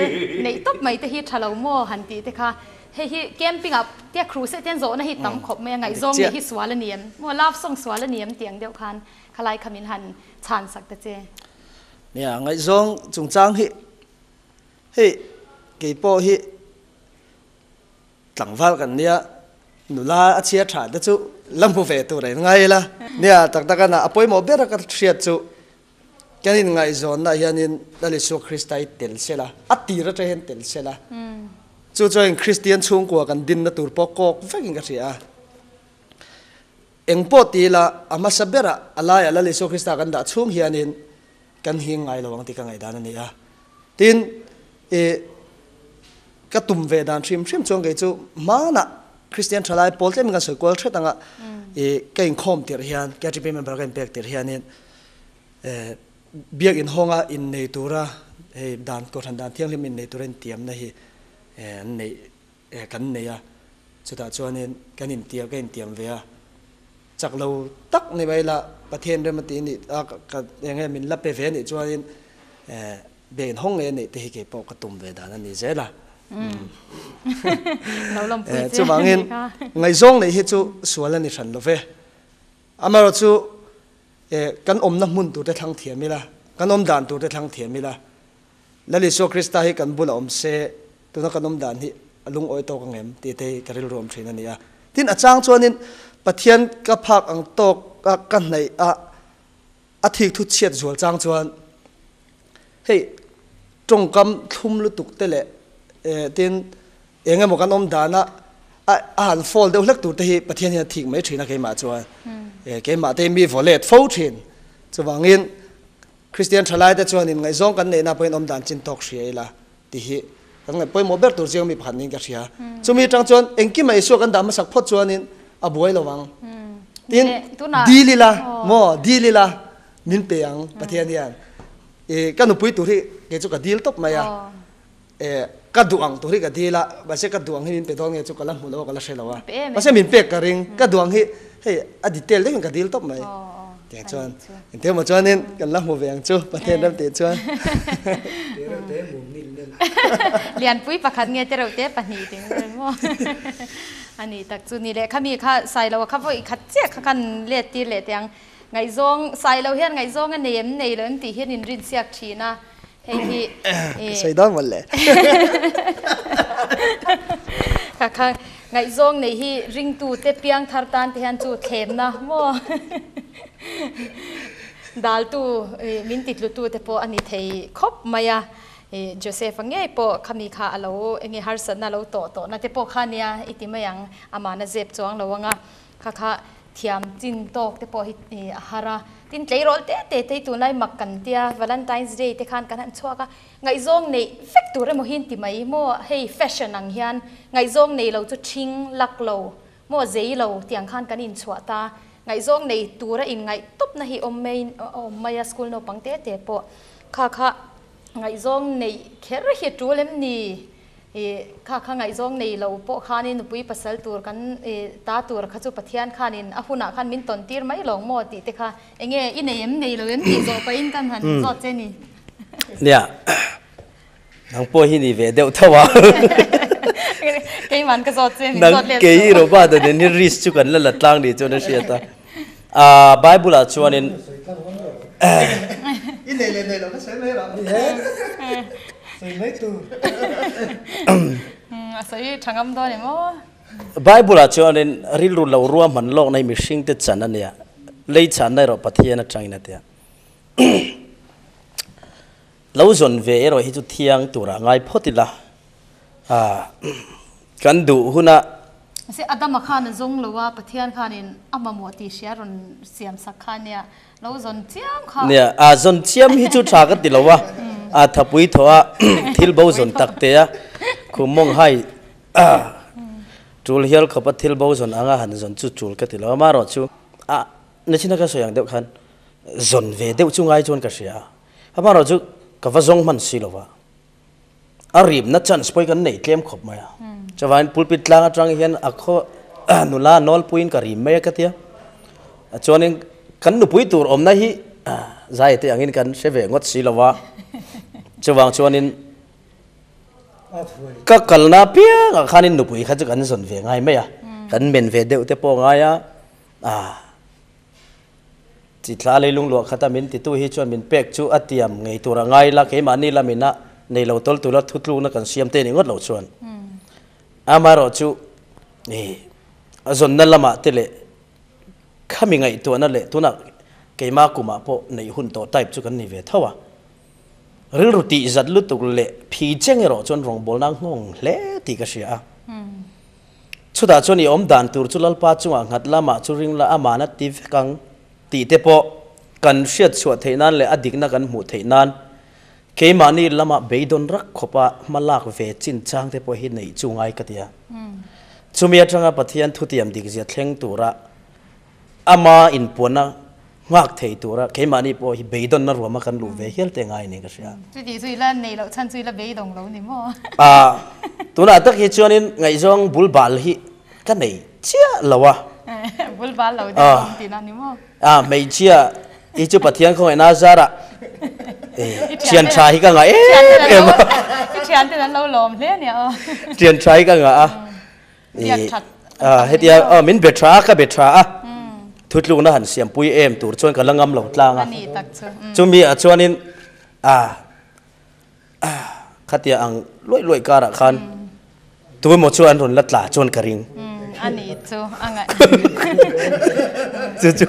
neih tawp mai te hi tha lo maw han tih te kha. Hei hi camping ah tia crusade hian zawhna hi tam khawp mai a, ngaihzawng nei hi sual a ni em? Maw love song sual a ni em tih ang deuh khan khalai kha min han chhan sak ta che. Nia, ngaihzawng chungchang hi hei keipawh hi tlangval kan nia, nula a chhia tha te chu la hmu ve tur a in ngai ila. Nia, tak tak a na, a pawimawh ber a ka hriat chu Kan inngaihzawnna hianin Lal Isua Krista hi tel sela, a tir atang hian tel sela. Chu chuan Kristian chhungkua kan dinna tur pawh kawk vekin ka hria a. Eng pawh ti ila, a hmasa berah a laiah Lal Isua Krista kan dah chhung hianin kan hing ngai lo ang tih ka ngaihdan a ni a. Tin, i ka tum ve dan hrim hrim chuan kei chu hmanah Kristian thalai pawl tlemin kan sawi kual hret anga i ka inkhawm tirh hian, KTP member ka inpek tirh hianin Biakinn hawnga innei tura hei dan kohhran dan thianghlim innei tura intiamna hi an neih kan nei a, chutah chuanin kan intiam ka intiam ve a, chak lo tak ni mai la Pathian rem a tih nih a ka eng nge min la pe ve anih chuanin biakinn hawng ngei aneih te hi kei pawh ka tum ve dan a ni zel a. Chuvangin ngaihzawng neih hi chu sual a ni hran lo ve. Amaherawhchu kan awmna hmun turte thlang thiam ila, kan awm dan turte thlang thiam ila, Lal Isua Krista hi kan bulah awm se, tuna kan awm dan hi a lungawi tawk ang em tih te hi ka rilru awm thin a ni a. Tin, a chang chuanin Pathian ka phak ang tawk a ka hnaih a, a thik thu chhiat zual chang chuan hei tawngkam thlum lutuk te leh tin Eng emaw kan awm dana a han fall deuh hlek tur te hi Pathian hian a thik mai thin a keimah chuan. Keimah te hi mi vaw let fo thin. Chuvangin Kristian thalai te chuanin ngaihzawng kan neihna pawhin awm dan chin tawk hria ila tih hi kan ngaih pawimawh ber tur chiang mi pakhat niin ka hria. Chumi atang chuan engkimah Isua kan dah hmasak phawt chuanin a buai lo ang. Tin, dil ila maw dil ila min pe ang Pathian hian. Ka nupui tur hi kei chu ka dil tawp mai a. Eh, ka duh ang tur hi ka dil a, mahse ka duh ang hi min pe dawn nge chu ka la hmu lo a, ka la hre lo a. Mahse min pek ka ring, ka duh ang hi hei a detail deuhin ka dil tawp mai. Tiang chuan, engti emaw chuanin kan la hmu ve ang chu, Pathian ram tih chuan. Lianpui pakhat nge tereuh te pahnih tih ang vel maw? A ni tak chu ni leh khami kha Sailoa kha vawi khat chiah kha khan let tir leh teh ang. Ngaihzawng, Sailo hian ngaihzawng a nei em nei lo em tih hian inrinsiak thin a. Hei hi Ka sawi dawn mawlh le. Kha kha ngaihzawng nei hi ringtu te piang thar tan te hian chu thlemna maw daltu min ti tlutu te pawh a ni thei khawp mai a. Joseph-a ngei pawh khami kha a lo enge harsatna a lo tawh tawhna te pawh kha nia i ti mai ang, amahna zep chuang lo ang a. Kha kha thiam chin tawk te pawh hi a har a, tin tleirawl te te te hi tunlai mak kan tia Valentine's Day te khan kan han chhuak a, ngaihzawng neih vek tur emaw hi an ti mai maw hei fashion ang hian ngaihzawng nei lo chu ṭhing lak lo maw zei lo tiang khan kan inchhuah ta. Ngaihzawng nei tura inngaih tawpna hi awm mai awm mai a, school naupang te te pawh kha kha ngaihzawng neih kher hi a tul em ni? Ih kha kha ngaihzawng nei lo pawh khanin nupui pasal tur kan ih ta tur kha chu Pathian khanin a hunah khan min tawn tir mai lawng maw tih te kha enge i nei em nei lo em tih zawh pahin kan han zawt che ni. Nia, nang pawh hi ni ve deuh tho a. Keiman ka zawt che min zawt let Nang kei Robert a nen hi risk chu kan la la tlang ni chuan a hriat a. Aa Bible ah chuanin I nei leh nei lo ka sawi mai rawh. Sawi mai tu. A sawi tha ngam dawn em aw. Bible ah chuanin rilru lo ruahman lawkna hi mihring te chan a nia, lei chhanna erawh Pathian atangin a tia. Lo zawn ve erawh hi chu thiang turah ngai phawt ila, kan duh huna. Mahse Adama khan a zawng lo a, Pathian khanin a mamawh tih hria rawn siam sak kha ania, lo zawn chiam kha. Nia, a zawn chiam hi chu tha ka ti lo a, a thapui thaw a, thil bo zawn tak te a, khum mawng hai tul hial khawp a thil bo zawn anga han zawn chu tul ka ti lo a, amaherawh chu a nachina ka sawi ang deuh khan zawn ve deuh chu ngai chuan ka hria a, amaherawh chu ka va zawng hman si lo va. A ripna chance pawh hi kan neih tlem khawp mai a. Chuvangin pulpit tlang atang hian a khaw nula nawlpuiin ka rim mai a ka tia. Chuanin kan nupui tur awmna hi zai te angin kan hre ve ngawt si lo va. Chuvang chuanin ka kalna piangah khanin nupui kha chu kan zawn ve ngai mai a. Kan men ve deuh te pawh ngai a. Chi thla leilung luah khata min titu hi chuan min pek chu a tiam ngei tur a ngai la, keimahni lamina nei lo tawl tura thutlukna kan siam te ni ngawt lo chuan. Amaherawh chu a zawnna lamah te leh khami ngaihtuahna leh tunah keimah kumah pawh neih hun tawh type chu kan ni ve tho a. Rilru tih zat lutuk leh phi cheng erawh chuan rawngbawlna nghawng hle tih ka hria a. Chutah chuan i awm dan tur chu Lalpa chungah nghat lamah chu ring la amahna ti vek ang tih te pawh kan hriat chhuah theih nan leh a dikna kan hmuh theih nan keimahni lamah beidawn rak khawpa hma lak ve chin chang te pawh hi neih chu ngai ka ti a. Chumi atanga Pathian thutiam dikzia thleng tura ama inpuanna nghak thei tura keimahni pawh hi beidawnna ruama kan luh ve hial te ngai niin ka hria. Chuti chu i la nei loh chhan chu i la beidawng lo ni maw? Ah, tunah tak hi chuanin ngaihzawng bul bal hi ka nei chiah lo a. Bul bal lo deuh awm tihna ni maw? Ah, hmeichhia hi chu Pathian khawngaihna zarah thian tha hi ka ngah em em a. I thianten an lo lawm hle ania aw. Thian tha hi ka ngah a. Hetia min be tha a, ka be tha a, thutlukna han siampui em tur chuan ka la ngam lo tlang a. Chumi ah chuanin khatia ang luaih luaih karah khan tuemaw chu an rawn la tla chuan ka ring. Chu chu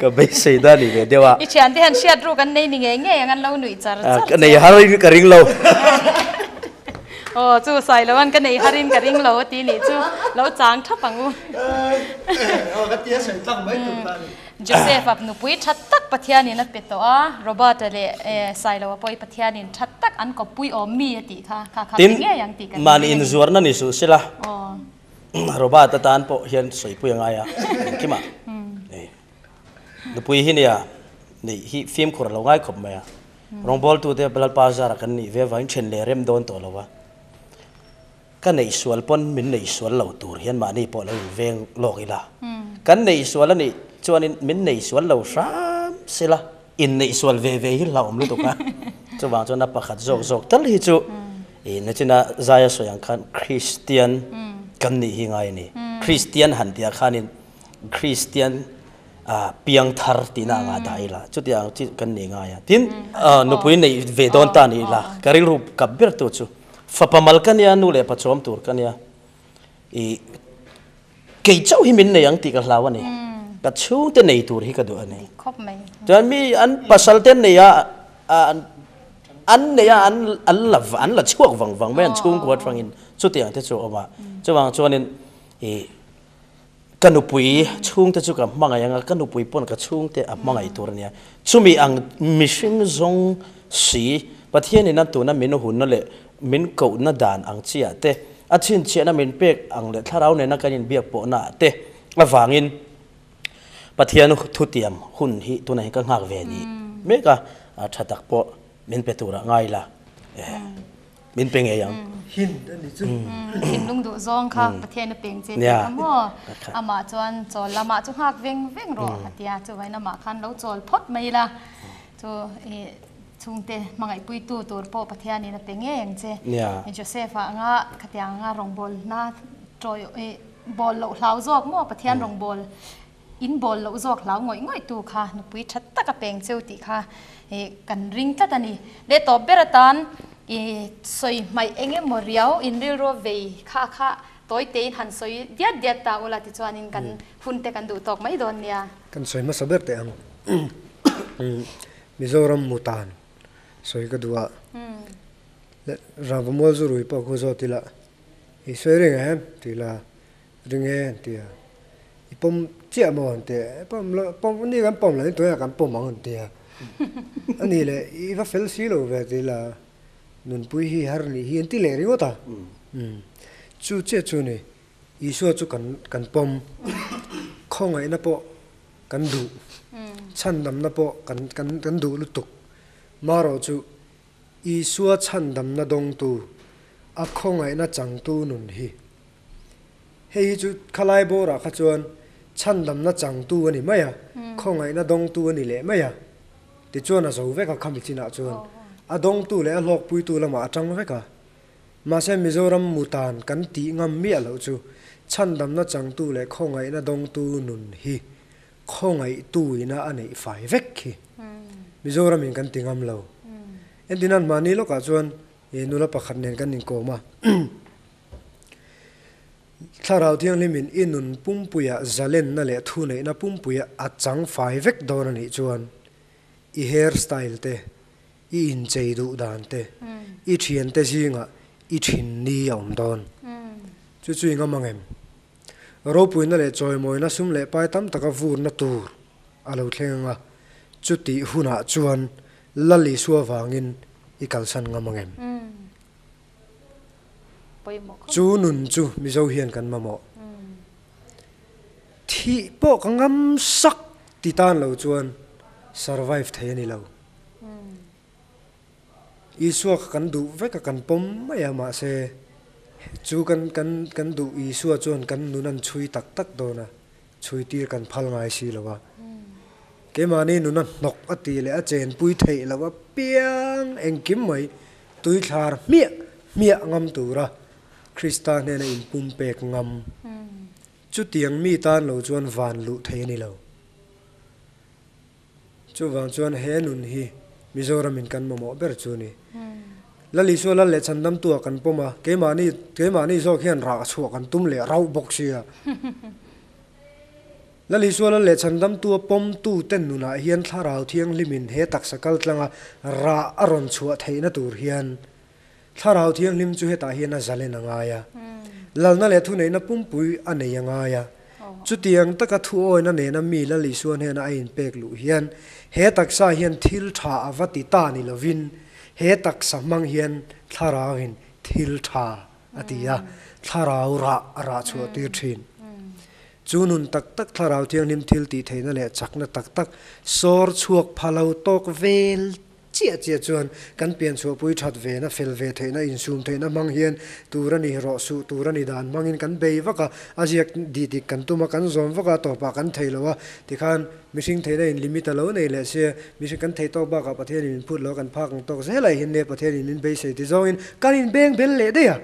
ka beisei da ni ve deuh a. I thiante hian hriat ruk an nei ni ngei ngei ang an lo nuih char char che. Ka nei har in ka ring lo. Aw chu sawi lo an ka nei har in ka ring lo a ti nih chu lo chang thap ang u. Aw ka tia sawi tlang mai tur ta ni. Joseph a nupui tha tak Pathian in a pe tawh a, Robert a leh Sailo a pawh i Pathian in tha tak an kawppui awm mi a tih kha kha kha pe ngei ang tih kan Tin, mahni inzuarna ni suh sela Robert atan pawh hian sawipui a ngai a, engkimah nupui hi nia neih hi fimkhur a lo ngai khawp mai a. Rawngbawltute Lalpa zara kan nih ve avangin then leh rem dawn tawh lo a, ka neih sual pawn min neih sual lo tur hian mahni pawh lo inveng lawk ila, kan neih sual a nih chuanin min neih sual lo hram sela, inneih sual ve ve hi hlauhawm lutuk a, chuvang chuan a pakhat zawk zawk tal hi chu nachina Zaia sawi ang khan Kristian kan nih hi ngai a ni. Kristian han tih ah khanin Kristian piang thar tihna anga dah ila chutiang chi kan nei ngai a tin nupui neih ve dawn ta ni ila ka rilru kap ber tu chu fapa mal ka nia nu leh pa chawm tur ka nia i kei chauh hi min nei ang tih ka hlau a ni ka chhungte nei tur hi ka duh a ni chuan mi an pasal te nei a an nei a an an la an la chhuak vang vang mai an chhungkua atangin chutiang te chu a awm a chuvang chuanin i Ka nupui chhungte chu ka hmangaih anga, ka nupui pawn ka chhungte a hmangaih tur a nia. Chumi ang mihring zawng si, Pathianin a tuna min hunna leh min kohna dan ang chiah te, a chhinchhiahna min pek ang leh thlarau nena kan inbiak pawhna ah te avangin. Pathian thutiam hun hi tunah hian ka nghak ve ni mek a, tha tak pawh min pe turah ngai la, min pe ngei ang. Hint a ni chu. Thinlung duh zawng kha Pathian a peng che tih kha maw? Amah chuan chawl lamah chu nghak veng veng rawh a tia, chuvangin amah khan lo chawl phawt mai ila chu i chhungte hmangaihpuitu tur pawh Pathianin a pe ngei ang che. Joseph-a anga khatiang anga rawngbawlna tawi bawl loh hlau zawk maw Pathian rawngbâwl in bawl loh zawk hlau ngawih ngawih tu kha nupui tha tak a peng cheu tih kha kan ring tlat a ni. Leh tawp ber atan i sawi hmaih eng emaw riau in rilru vei kha kha tawi tein han sawi diat diat ta ula tichuanin kan hun te kan duh tawk mai dawn nia. Kan sawi hmasa ber teh ang. Mizoram mutan sawi ka duh a. Rangvamual zu rui pawh khu zawt ila I sawi ring em? Ti la, Ring e an ti a. I pawm chiah maw an ti a. Pawm lo, pawm ni kan pawm lo in tunah kan pawm ang an ti a. A nih leh i va fel si lo ve ti la, nunpui hi har nih hi an ti leh ringawt a. Chu chiah chu ni, Isua chu kan kan pawm, khawngaihna pawh kan duh, chhandamna pawh kan kan kan duh lutuk. Marawh chu Isua chhandamna dawngtu, a khawngaihna changtu nun hi. Hei hi chu khalai bawrah kha chuan chhandamna changtu a ni mai a, khawngaihna dawngtu a ni leh mai a. Tichuan a zo vek a khami chinah chuan a dawngtu leh a hlawkpuitu lamah a tang vek a. Mahse Mizoram mutan kan tih ngam miah loh chu chhandamna changtu leh khawngaihna dawngtu nun hi khawngaihtu ina a neih fai vek hi Mizoram in kan ti ngam lo. Entin mahni lawkah chuan nula pakhat nen kan inkawm a, Thlarau Thianghlim in i nun pumpuia zalenna leh thuneihna pumpuia a chang fai vek dawn a nih chuan i hair style te, i inchei duh dan te, i thiante zingah i thin ni a awm dawn. Chu chu i ngam ang em? Ropuina leh chawimawina sum leh pai tam taka vurna tur a lo thleng ang a, chutih hunah chuan Lal Isua vangin i kalsan ngam ang em? Chu nun chu Mizo hian kan mamawh. Thih pawh ka ngam sak ti tan lo chuan survive thei a ni lo. Isua kha kan duh vek a, kan pawm mai a, mahse chu kan kan kan duh Isua chuan kan nun an chhui tak tak dawn a, chhui tir kan phal ngai si lo a. Keimahni nuna hnawk a tih leh a chenpui theih loh apiang engkim mai tuithlar hmiah hmiah ngam tura Krista hnena inpumpek ngam. Chutiang mi tan lo chuan van luh thei a ni lo. Chuvang chuan he nun hi Mizoramin kan mamawh ber chu a ni. Lal Isua lal leh chhandamtua kan pawm a, keimahni keimahni zawk hian rah chhuah kan tum leh rauh bawk sia. Lal Isua lal leh chhandamtua pawmtute nunah hian Thlarau Thianghlimin he taksa kaltlanga rah a rawn chhuah theihna tur hian Thlarau Thianghlim chu hetah hian a zalen a ngai a, lalna leh thuneihna pumpui a nei a ngai a. Chutiang taka thuawina nena mi Lal Isua hnena a inpek luh hian he taksa hian thil tha a va ti ta ni lovin he taksa hmang hian Thlarauin thil tha a ti a, Thlarau rah a rah chhuah tir thin. Chu nun tak tak Thlarau Thianghlim thil tih theihna leh chakna tak tak sawr chhuak pha lo tawk vel Chiah chiah chuan kan pianchhuahpui that vena, fel ve theihna, insum theihna hmang hian tur a ni rawh suh, tur a ni dan hmangin kan bei vak a, a ziak dih dik kan tum a, kan zawm vak a, tawpah kan thei lo a, tikhan mihring theihna in limit a lo nei leh sia, mihring kan thei tawk bakah Pathianin min phut lo a, kan phak ang tawk zel a hin nia Pathianin min beisei ti zawngin kan inbeng bel leh daih a,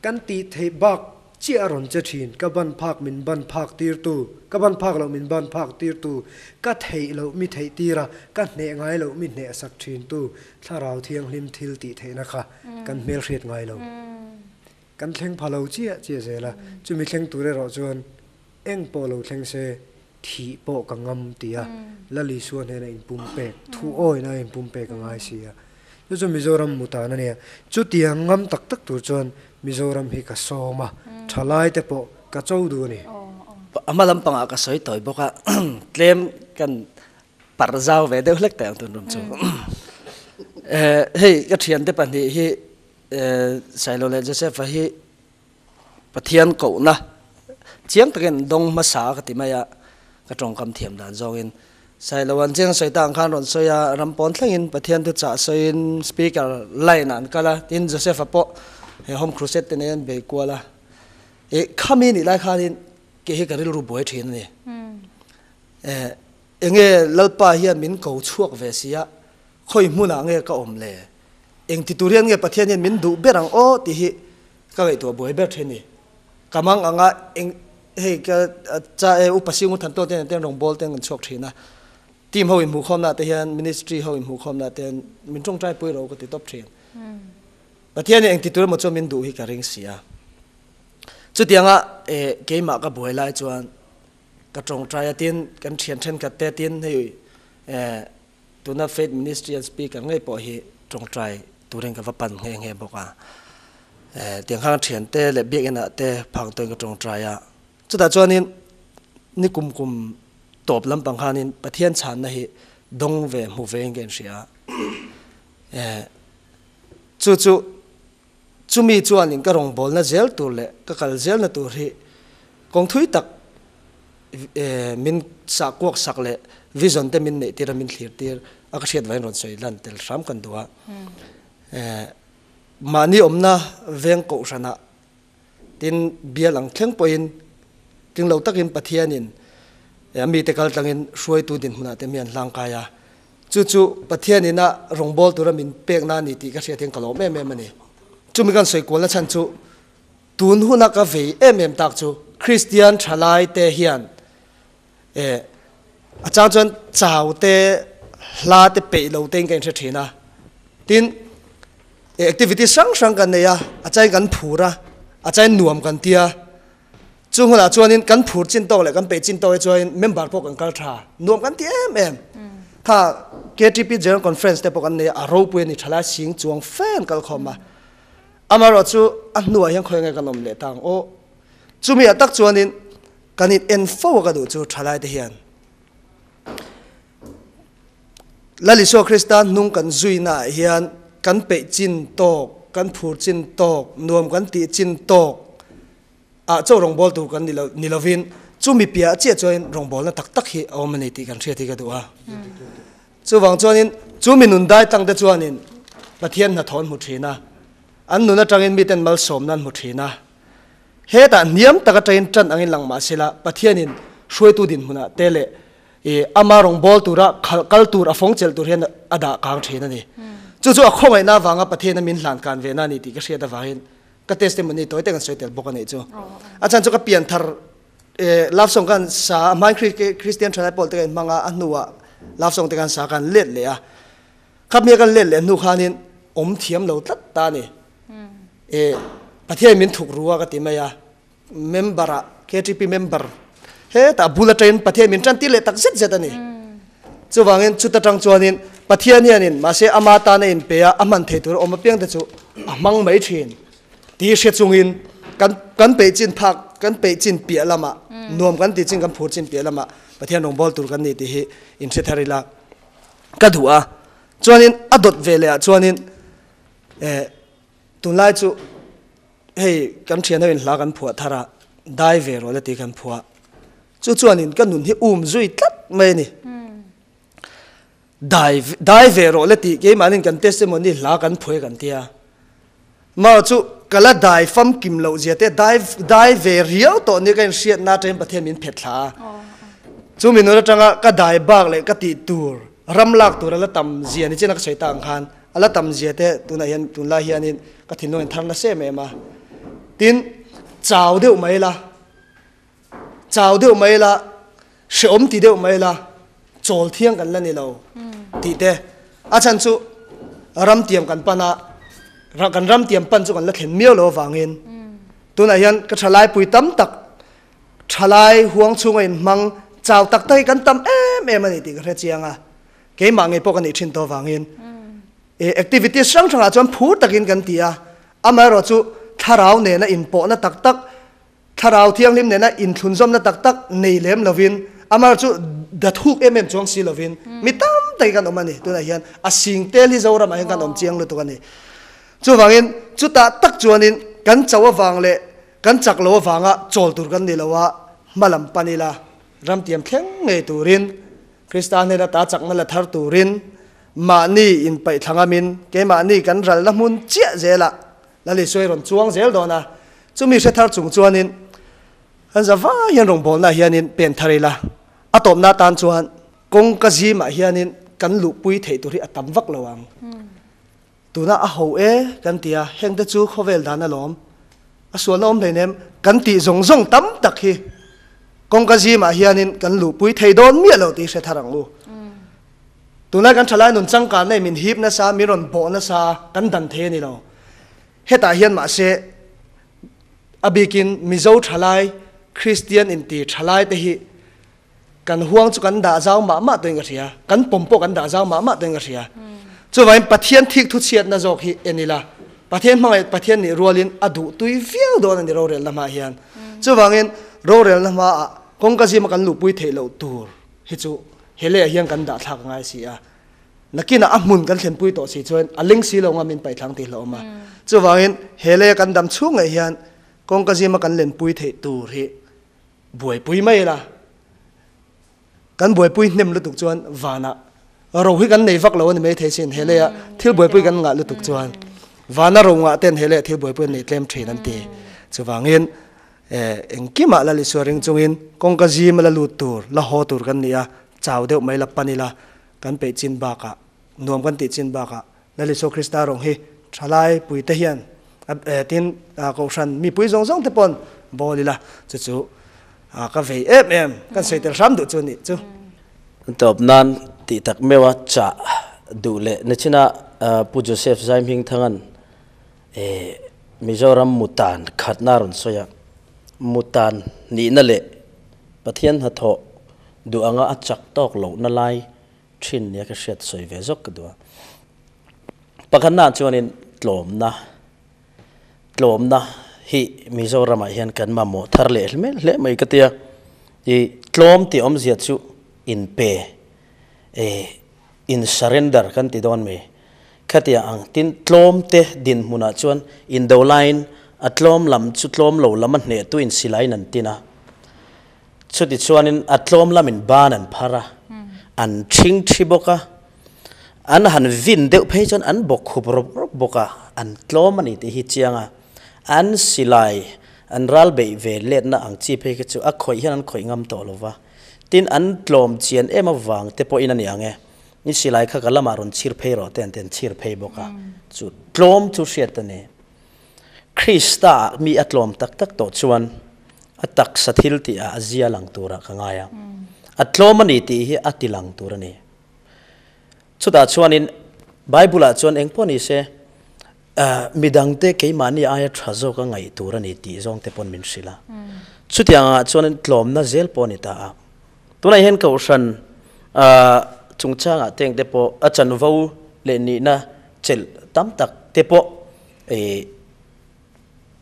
kan tih theih bak Chiah a rawn che thin, ka ban phak min ban phak tirtu, ka ban phak loh min ban phak tirtu, ka theih loh mi theih tir a, ka hneh ngai loh mi hneh sak thintu, Thlarau Thianghlim thil tih theihna kha kan hmelhriat ngai lo. Kan thleng pha lo chiah chiah zel a, chumi thleng tur erawh chuan eng pawh lo thleng se thih pawh ka ngam ti a, Lal Isua hnena inpumpek, thu awina inpumpek a ngai si a. Chu chu Mizoram mutan a nia. Chutiang ngam tak tak tur chuan Mizoram hi ka sawm a, thalai te pawh ka cho duh a ni. A hma lampangah ka sawi tawi bawk a, tlem kan parh zau ve deuh hlek teh ang tun rum chu. Hei ka thiante pahnih hi Sailo leh Joseph-a hi Pathian kohna chiang takin dawng hmasa ka ti mai a. Ka tawngkam thiam dan zawngin Sailoan chiang sawi ta ang khan rawn sawi a, ram pawn thlengin Pathian thu chah sawiin speaker line ah an kal a, tin Joseph-a pawh he Home Crusade te nen an bei kual a. Ih khami nih lai khanin kei hi ka rilru buai thin a ni. Eh enge Lalpa hian min ko chhuak ve si a, khawi hmunah nge ka awm le? Engti tur hian nge Pathian hian min duh ber ang aw tih hi ka ngaihtuah buai ber thin a ni. Ka mang anga eng hei ka cha e upa Singu Thantaw te nen te rawngbawl te an chhuak thin a, team ho inhmuhkhawmna te hian ministry ho inhmuhkhawmna te hian min tawngtai pui ro ka ti tawp thin. Pathian in engti tur emaw chuan min duh hi ka ring si a. Chutianga e keimah ka buai lai chuan ka tawngtai a tin kan thian thenkhat te tin hei e Tuna Faith Ministry an speaker ngei pawh hi tawngtai turin ka va pan nghe nghe bawk a. Tiang khang thiante leh biakinn ah te phang tawhin ka tawngtai a. Chutah chuanin ni kum kum tawp lampang khanin Pathian chhanna hi dawng ve hmu ve in ka inhria a. Chu chu chumi chuanin ka rawngbawlna zel tur leh ka kal zelna tur hi kawng thui tak min sah kuak sak leh vision te min neih tir a min thlir tir a ka hriat vain rawn sawi lan tel hram kan duh a. Mahni awmna veng kohhranah tin bial ang thleng pawhin tling lo takin Pathianin a mite kal tlangin hruaitu dinhmunah te mi an hlangkai a. Chu chu Pathianin a rawngbâwl tura min pekna a ni tih ka hriat hian ka lawm em em a ni. Chumi kan sawi kualna chhan chu Tun huna ka vei em em tak chu Kristian thalai te hian eh a chang chuan chau te hla te peih lo te in ka inhre thin a, tin eh activity hrang hrang kan nei a, a changin kan phur a, a changin nuam kan tia, chung hunah chuanin kan phur chin tawk leh kan peih chin tawk hi chuanin member pawh kan kal tha, nuam kan ti em em. Kha KTP General Conference te pawh kan nei a, a ropui a ni thalai sing chuang fe an kal khawm a. Amaherawh chu a hnuah hian khawi nge kan awm leh ta ang aw. Chumi ah tak chuanin kan in en fo a ka duh chu thalai te hian Lal Isua Krista hnung kan zuina ah hian kan peih chin tawk, kan phur chin tawk, nuam kan tih chin tawk ah chauh rawngbâwl tur kan ni lo ni lovin chumi piah chiah chuanin rawngbâwlna tak tak hi a awm a ni tih kan hriat hi ka duh a. Chuvang chuanin chu mi nun dai tangte chuanin Pathian hnathawh an hmu thin a, an nun atangin miten malsawmna an hmu thin a. Hetah hniam tak atangin tan angin lang mah sela Pathianin hruaitu dinhmunah te leh i ama rawngbâwl tura khalh kal tur a fawng chelh tur hian a dah kang thin a ni. Chu chu a khawngaihna avanga Pathiana min hlan kan ve na a ni tih ka hriat avangin ka testimony tawi te kan sawi tel bawk a nih chu. A chhan chu ka pianthar love song kan sa a hmain Christian thalai pawl te kan hmang a, a hnuah love song te kan sa kan let leh a. Khami kan let leh hnu khanin awm thiam lo tlat ta a ni. Pathian min thuk ru a ka ti mai a, member ah KTP member hetah bul atangin Pathian min tan tir leh tak zet zet a ni. Chuvangin chuta tang chuanin Pathian hianin mahse ama tan a inpe a, a hman thei tur awm apiang te chu a hmang mai thin tih hre chungin kan kan peih chin phak kan peih chin piah lamah nuam kan tih chin kan phur chin piah lamah Pathian rawngbâwl tur kan ni tih hi inhre thar ila ka duh a. Chuanin a dawt ve leh ah chuanin eh tunlai chu Hei kan thian ho in hla kan phuah thar a, dai ve rawh le tih kan phuah. Chu chuanin ka nun hi um zui tlat mai a ni. Dai dai ve rawh le tih keimahnin kan testimony hla kan phuah kan tia. Mah chu ka la dai famkim loh zia te dai dai ve riau tawh nia ka inhriatna atangin Pathian min phet thla a. Chu mi nun atanga ka dai bak leh ka tih tur ram lak tur a la tam zia ni chin a ka sawi tak ang khan A la tam zia te tunah hian tunlai hianin ka thinlung in thar nasa em em a. Tin, chau deuh mai la, chau deuh mai la, hrehawm ti deuh mai la, chawl thiang kan la ni lo tih te. A chhan chu ram tiam kan pan a, kan ram tiam pan chu kan la thlen miau lo avangin tunah hian ka thalai pui tam tak, thalai huang chhunga inhmang chau tak tak hi kan tam em em a ni tih ka hre chiang a. Keimah ngei pawh ka nih thin tawh avangin activities hrang hrangah chuan phur takin kan ti a, amaherawh chu thlarau nena inpawhna tak tak, thlarau thianghlim nena inthlunzawmna tak tak nei lem lovin, amaherawh chu dathuk em em chuang si lovin mi tam takin kan awm a ni. Tunah hian a sing tel hi Zoramah hian kan awm chiang lutuk a ni. Chuvangin chutah tak chuanin kan cho avang leh kan chak lo avanga chawl tur kan ni lo a, hma lam pan ila. Ramtiam thleng ngei turin, Krista hnena ta chakna la thar turin, mahni inpaih thla ngamin keimahni kan ralna hmun chiah zelah Lal Isua i rawn chuang zel dawn a. Chumi hre thar chung chuanin kan za vai hian rawngbawlnaah hianin pen thar ila, a tawpna atan chuan kawngka zimah hianin kan luhpui theih tur hi a tam vak lo ang. Tuna a ho e kan ti a, hengte chu khawvel dan alawm, a sualna awm hleinem kan tih zawng zawng tam tak hi kawngka zimah hianin kan luhpui thei dawn miah lo tih hre thar ang u. Tunlai kan thalai nun changkanna in min hip nasa, min rawn bawh nasa, kan dan thei a ni lo. Hetah hian mahse a bikin Mizo thalai, Kristian inti thalai te hi kan huang chu kan dah zau mah mah tuin ka hria, kan pawm pawh kan dah zau mah mah tuin ka hria. Chuvangin Pathian thik thu chhiatna zawk hi en ila, Pathian hmangaih Pathian nih rualin a duh tui viau dawn a ni rorelna hmaah hian. Chuvangin rorelna hmaah kawngka zima kan luhpui theih loh tur hi chu he leiah hian kan dah thlak a ngai si a, nakinah a hmun kan thlenpui tawh si chuan a ling si lo nga min paihthlang tih hlauhawm a. Chuvangin he leia kan dam chhung ngei hian kawngka zima kan lenpui theih tur hi buaipui mai ila, kan buaipui hnem lutuk chuan vanah ro hi kan nei vak lo a ni mai thei sin, he leia thil buaipui kan ngah lutuk chuan vana ro ngah ten he leia thil buaipui an nei tlem thin an ti. Chuvangin engkimah Lal Isua ring chungin kawngka zima la lut tur, la haw tur kan ni a, chau deuh mai la pan ila, kan peih chin bakah, nuam kan tih chin bakah Lal Isua Krista rawng hi thalai puite hian tin kohhran mipui zawng zawng te pawn bawl ila, chu chu ka vei em em, kan sawi tel hram duh chu nih chu. Tawp nan tih tak meuha chah duh leh nachina Pu Joseph Zaimhingthanga'n Mizoram mutan khatna a rawn sawi a, mutan nihna leh Pathian hnathawh duh anga a chak tawk lohna lai thin nia ka hriat sawi ve zawk ka duh a. Pakhatnaah chuanin tlawmna, tlawmna hi Mizoramah hian kan mamawh thar leh hmel hle mai ka tia. I tlawm tih awmzia chu inpe, eh in surrender kan ti dawn mai. Khatia ang tin tlawm te dinhmunah chuan indo laiin a tlawm lam chu tlawm lo lam a hnehtu in silaiin an tin a. Chuti chuanin a tlawm lamin ban an phar a, an ṭhing ṭhi bawk a, an han vin deuh phei chuan an bawk khup rawp rawp bawk a, an tlawm a ni tih hi chiang a. An silai, an ral beih ve letna ang chi phei kha chu a khawih hian an khawih ngam tawh lo va. Tin, an tlawm chian em avang te pawhin a ni ang e, ni silai kha ka lamah rawn chhir phei rawh te an ti an chhir phei bawk a, chu tlawm chu hriat a ni. Krista ah mi a tlawm tak tak tawh chuan a taksa thil tih ah a zia lang turah ka ngai a, a tlawm a ni tih hi a ti lang tur a ni. Chutah chuanin Bible ah chuan engpawh ni se midangte keimahni aia tha zawk a ngaih tur a ni tih zawng te pawn min hrilh a. Chutiang ah chuan tlawmna zel pawh a ni ta a. Tunah hian Kohhran chungchangah teng te pawh a chanvo leh nihna chelh tam tak te pawh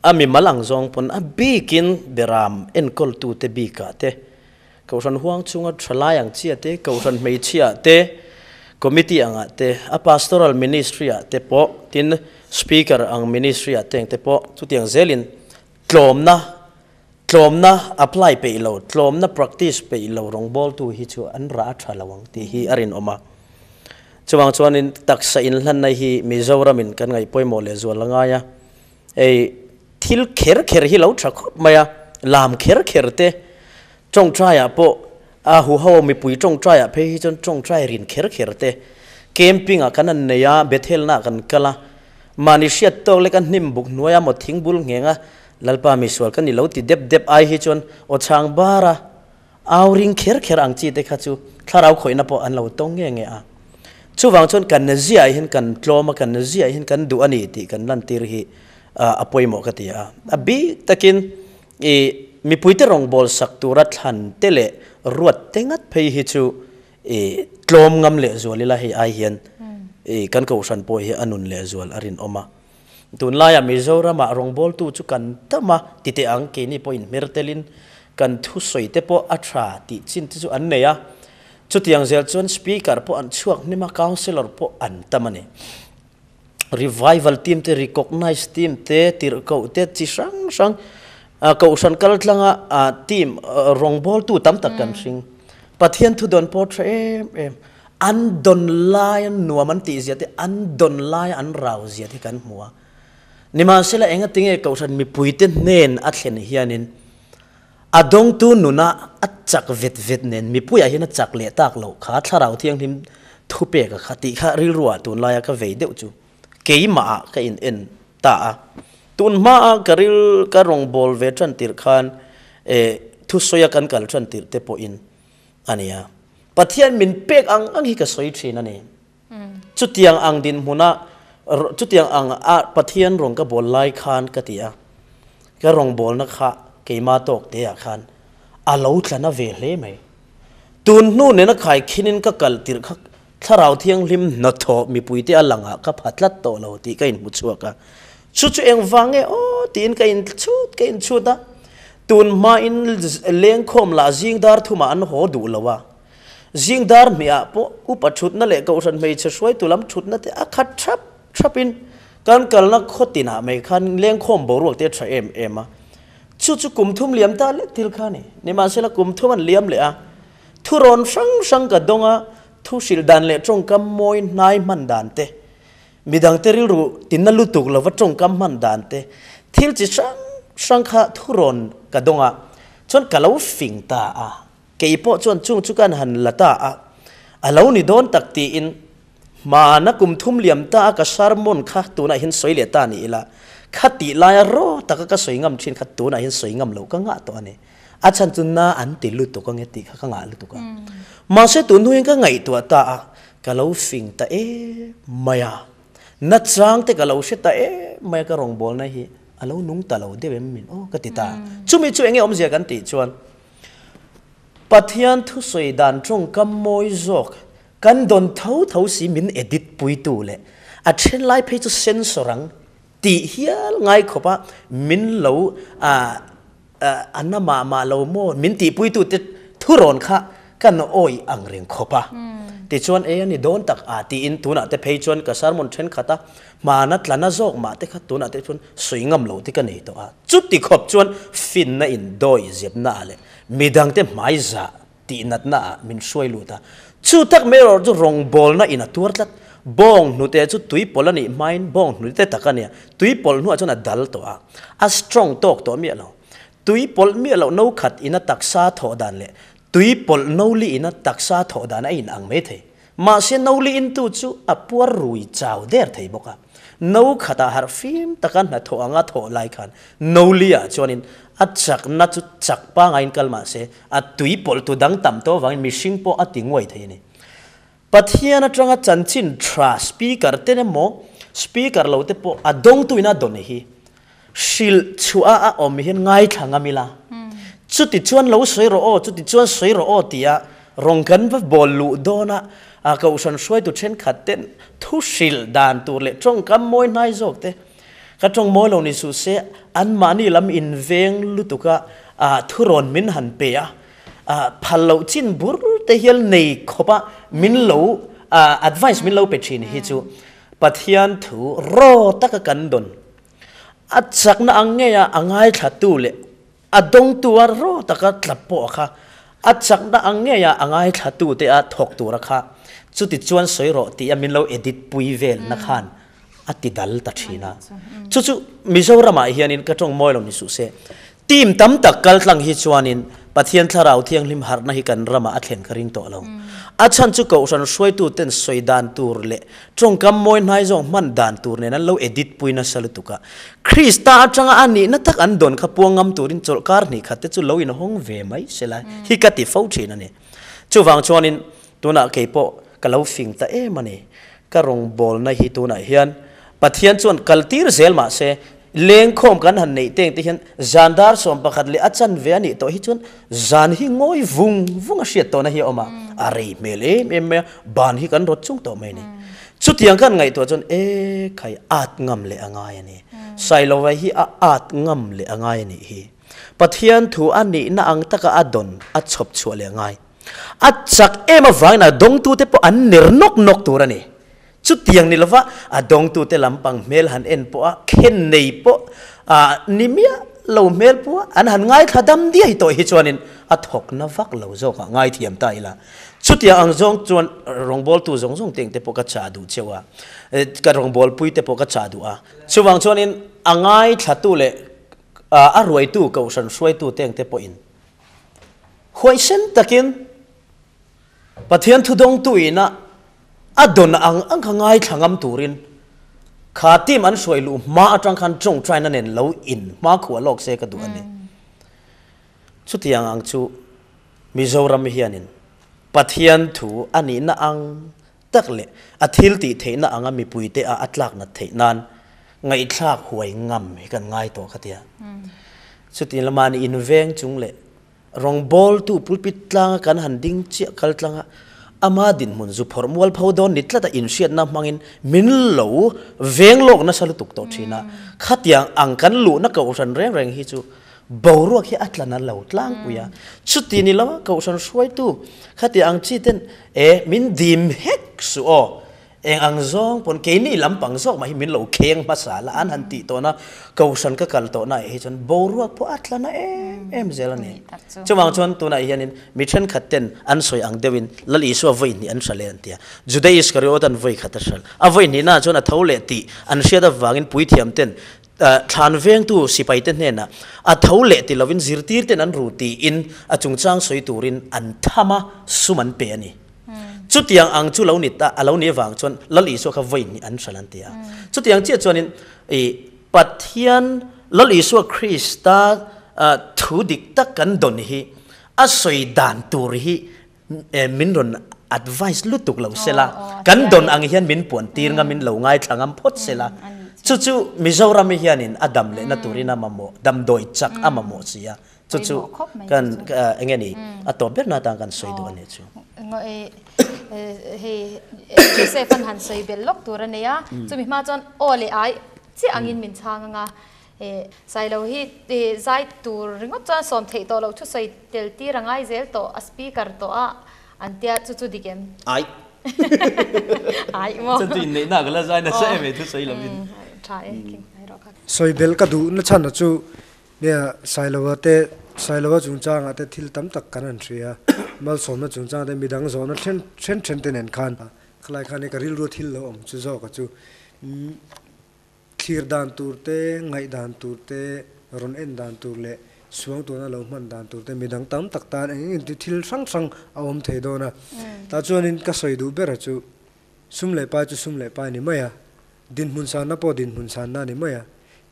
a mimal ang zawng pawn a bikin beram enkawltute bikah te, Kohhran huang chunga thalai ang chiah te, Kohhran hmeichhiah te, committee angah te, a pastoral ministry ah te pawh, tin speaker ang ministry ah te ang te pawh chutiang zelin tlawmna, tlawmna apply peih lo, tlawmna practice peih lo rawngbawltu hi chu an rah a tha lo ang tih hi a rinawm a. Chuvang chuanin taksa inhlanna hi Mizoramin kan ngaih pawimawh lehzual a ngai a, hei thil kher kher hi lo tha khawp mai a, lam kher kher te tawngtaiah pawh a huho mipui tawngtaiah phei hi chuan tawngtai rin kher kher te, camping ah kan han nei a, Bethelna ah kan kal a, mahni hriat tawk lek a hnim buk hnuai a maw thing bul ngheng a, Lalpa misual ka ni lo ti dep dep ai hi chuan aw chhang bar a, Au ring kher kher ang chi te kha chu thlarau khawihna pawh an lo tawng nge nge a. Chuvang chuan kan ziah hian kan tlawm a, kan ziah hian kan duh a ni tih kan lantir hi a pawimawh ka ti a. A bik takin i mipuite rawngbâwl sak tura thlan te leh ruat te ngat phei hi chu i tlawm ngam lehzual ila hei ai hian i kan kohhran pawh hi a nun lehzual a rinawm a. Tunlaiah Mizoramah rawngbawltu chu kan tam a, ti teh ang, keini pawh inhmer telin kan thusawi te pawh a tha tih chin te chu an nei a. Chutiang zel chuan Speaker pawh an chhuak hnem a, Councillor pawh an tam a ni. Revival team te, Recognise team te, tirhkoh te chi hrang hrang Kohhran kal tlanga team rawngbawltu tam tak kan hring. Pathian thu dawn pawh tha em em. An dawn lai an nuam an tih zia te, an dawn lai an rau zia te kan hmu a. Nimahsela engatinge Kohhran mipuite hnen a thlen hianin a dawngtu nuna a chak vet vet nen mipuiah hian a chak leh tak loh kha Thlarau Thianghlim thupek a kha tih kha rilruah tunlaia ka vei deuh chu. Keimah ah ka in en ta a. Tun hma a ka ril ka rawngbâwl ve ṭan tirh khan eh thusawi a kan kal ṭan tirh te pawh in a nia. Pathian min pek ang ang hi ka sawi ṭhin a ni. Chutiang ang dinhmun a chutiang ang a Pathian rawn ka bawl lai khan ka ti a. Ka rawngbawlna kha keimah tawk te ah khan a lo tla na ve hle mai. Tun hnu nena khaikhin in ka kal tirh kha Thlarau Thianghlim hnathawh mipuite a langah ka pha tlat tawh lo tih ka inhmu chhuak a. Chu chu engvang nge aw tiin ka inchhut ka inchhut a. Tun hmain lengkhawm lah zing dar thumah an haw duh lo a. Zing dar hmehah pawh upa thutna leh kohhran hmeichhe hruaitu lam thutna te a khat thap thapin kan kalna khaw tinah mai khan lengkhawm boruak te a tha em em a. Chu chu kum thum liam ta lek thil kha a ni. Nimahsela kum thum an liam leh a. Thurawn hrang hrang ka dawng a, thu hrilh dan leh tawngkam mawi hnai hman dan te, midangte rilru tinna lutuk lova tawngkam hman dan te, thil chi hrang hrang kha thurawn ka dawng a, chuan ka lo fing ta a, kei pawh chuan chung chu kan han la ta a, a lo ni dawn tak tiin hmana kum thum liam ta a ka sermon kha tunah hian sawi leh ta ni ila, kha tih laia raw taka ka sawi ngam thin kha tunah hian sawi ngam loh ka ngah tawh a ni. A chhan chu na an ti lutuk ange tih kha ka ngah lutuk a. Mahse tun hnuaiin ka ngaihtuah ta a, ka lo fing ta em mai a. Na chang te ka lo hre ta em mai a, ka rawngbawlna hi a lo nung ta lo deuh em min aw ka ti ta. Chumi chu enge awmzia kan tih chuan Pathian thusawi dan tawngkam mawi zawk kan dawn tho tho si min edit puitu leh a then lai phei chu sensor ang tih hial ngai khawp a min lo a na mah mah lo maw min tihpuitute thurawn kha kan awih ang reng khawp a. Tichuan ei a ni dawn tak a tiin tunah te phei chuan ka sermon thenkhat a, hmana tlana zawk mah te kha tunah te chuan sawi ngam lo te ka nei tawh a. Chuti khawp chuan finna in dawi zepna ah leh midangte hmaizah tihnatna ah min hruai lut a. Chu tak mai erawh chu rawngbawlna in a tuar tlat. Bawng hnute chu tui pawlh a nih hmain bawng hnute tak a nia. Tui pawlh hnuah chuan a dal tawh a, a strong tawk tawh miah lo. Tui pawlh miah loh no khat ina taksa thawh dan leh tui pawlh no li ina taksa thawh dan a in ang mai thei. Mahse no li intu chu a puar rui chau der thei bawk a. No khatah harh fim taka hnathawh anga thawh lai khan no li ah chuanin a chakna chu chak pangaiin kal mahse a tui pawlhtu dang tam tawh avangin mihring pawh a ti nguai thei a ni. Pathian atanga chanchin tha speaker te emaw speaker lo te pawh a dawngtuin a dawn hi hrilh chhuah a awm hian ngaithla ngam ila chuti chuan lo sawi rawh aw chuti chuan sawi rawh aw tia rawn kan va bawl luh dawn a a kohhran hruaitu thenkhat ten thu hrilh dan tur leh tawngkam mawi hnai zawk te ka tawng mawi lo ni suh se anmahni lam inveng lutuk a thurawn min han pe a phal loh chin bur te hial nei khawp a min lo advice min lo pe thin hi chu Pathian thu raw taka kan dawn a chakna ang ngei a a ngaithla tu leh a dawngtu a raw taka tla pawh kha a chakna ang ngei a a ngaithla tu te a thawk tura kha chuti chuan sawi rawh tih a min lo edit pui vel na khan a ti dal ta thin a chu chu Mizoramah hianin ka tawng mawi lo ni suh se Team tam tak kal tlang hi chuanin Pathian Thlarau Thianghlim harhna hi kan ramah a thlen ka ring tawh lo. A chhan chu Kohhran hruaituten sawi dan tur leh tawngkam mawi hnai zawng hman dan tur nen an lo edit pui nasa lutuk a. Krista atanga a nihna tak an dawn kha puang ngam turin chawlhkar hnih khat te chu lo inhawng ve mai sela hi ka ti fo thin a ni. Chuvang chuanin tunah kei pawh ka lo fing ta em a ni. Ka rawngbawlna hi tunah hian Pathian chuan kaltir zel mah se, lengkhawm kan han neih teng te hian zan dar 11 leh a chanve a nih tawh hi chuan zan hi ngawi vung vung a hriat tawhna hi a awm a, a rei hmel em em mai a, ban hi kan rawt chung tawh mai a ni. Chutiang kan ngaihtuah chuan e khai at ngam leh a ngai a ni. Sailova hi a at ngam leh a ngai a nih hi. Pathian thu a nihna ang taka a dawn a chhawp chhuah leh a ngai. A chak em avangin a dawngtute pawh an ner nawk nawk tur a ni. Chutiang ni lova a dawngtute lampang hmel han en pawh a khen nei pawh ni miah lo hmel pua an han ngaithla dam diai tawh hi chuanin a thawk na vak lo zawk ah ngaithiam ta ila. Chutiang ang zawng chuan rawngbawltu zawng zawng te engte pawh ka chah duh cheu a, ka rawngbawlpui te pawh ka chah duh a. Chuvang chuanin a ngaithlatu leh a ruaitu kohhran hruaitu te engte pawhin huaisen takin Pathian thudawngtu ina a dawn ang ang kha ngaithla ngam turin kha team an hruai luh hma atang khan tawngtaina nen lo in hma khuah lawk se ka duh a ni. Chutiang ang chu Mizoram hianin Pathian thu a nihna ang tak leh a thil tih theihna anga mipuite a a tlak nat theih nan ngaihthlak huai ngam hi kan ngai tawh ka tia. Chutiang lama ni inveng chung leh Rawngbawltu pulpit tlanga kan han ding chiah kal tlanga ama dinhmun zu phawrh mual pho dawn ni tlata inhriatna hmangin min lo veng lawk nasa lutuk tawh thin a. Khatiang ang kan luhna kohhran reng reng hi chu boruak hi a tla na lo tlangpui a. Chuti ni lo a kohhran hruaitu khatiang ang chi ten e min dim hek suh aw. Eng ang zawng pawn keini lampang zawk mah hi min lo kheng hmasa la an han tih tawhna kohhran ka kal tawhna ah hi chuan boruak pawh a tla na em em zel a ni. Chuvang chuan tunah hianin mi thenkhat ten an sawi ang deuhin Lal Isua vawi hnih an hral e an ti a. Juda Iskariot an vawi khat a hral. A vawi hnihnaah chuan a tho leh tih an hriat avangin puithiam ten thlan vengtu sipai te hnenah a tho leh ti lovin zirtir ten an ru tiin a chungchang sawi turin an tham a, sum an pe a ni. Chutiang ang chu lo ni ta, a lo ni avang chuan Lal Isua kha vawi hnih an hral an ti a. Chutiang chiah chuanin i Pathian Lal Isua Krista thu dik tak kan dawn hi a sawi dan tur hi min rawn advice lutuk lo se la, kan dawn ang hian min puan tir ngam in lo ngaithla ngam phawt se la. Chu chu Mizoram hianin a dam lehna turin a mamawh, damdawi chak a mamawh si a. Chu chu kan eng nge ni a tawp ber na atan kan sawi duh a nih chu. Hei Joseph an han sawi bel lawk tur a nei a, chumi hma chuan aw leh ai chiah angin min chhang anga Sailo hi zai tur ringawt chuan sawm theih tawh loh thu sawi tel tir a ngai zel tawh a speaker tawh a an tia chu chu dik em? Ai. Ai maw. Chuan chu inneihna ka la zai nasa em e thu sawi lovin. Tha e king hnai rawh kha. Sawi bel ka duh na chhan a chu Nia, Sailova te, Sailova chungchangah te thil tam tak kan han hria a, malsawmna chungchang te midang zawhna then then then te nen khan khalai khan i ka rilru thil lo awm chu zawk a chu thlir dan tur te, ngaih dan tur te, rawn en dan tur leh suangtuahna lo hman dan tur te midang tam tak tan eng eng thil hrang hrang a awm thei dawn a. Tah chuanin ka sawi duh ber a chu sum leh pai chu sum leh pai ni mai a, Dinhmun sanna pawh dinhmun sanna a ni mai a,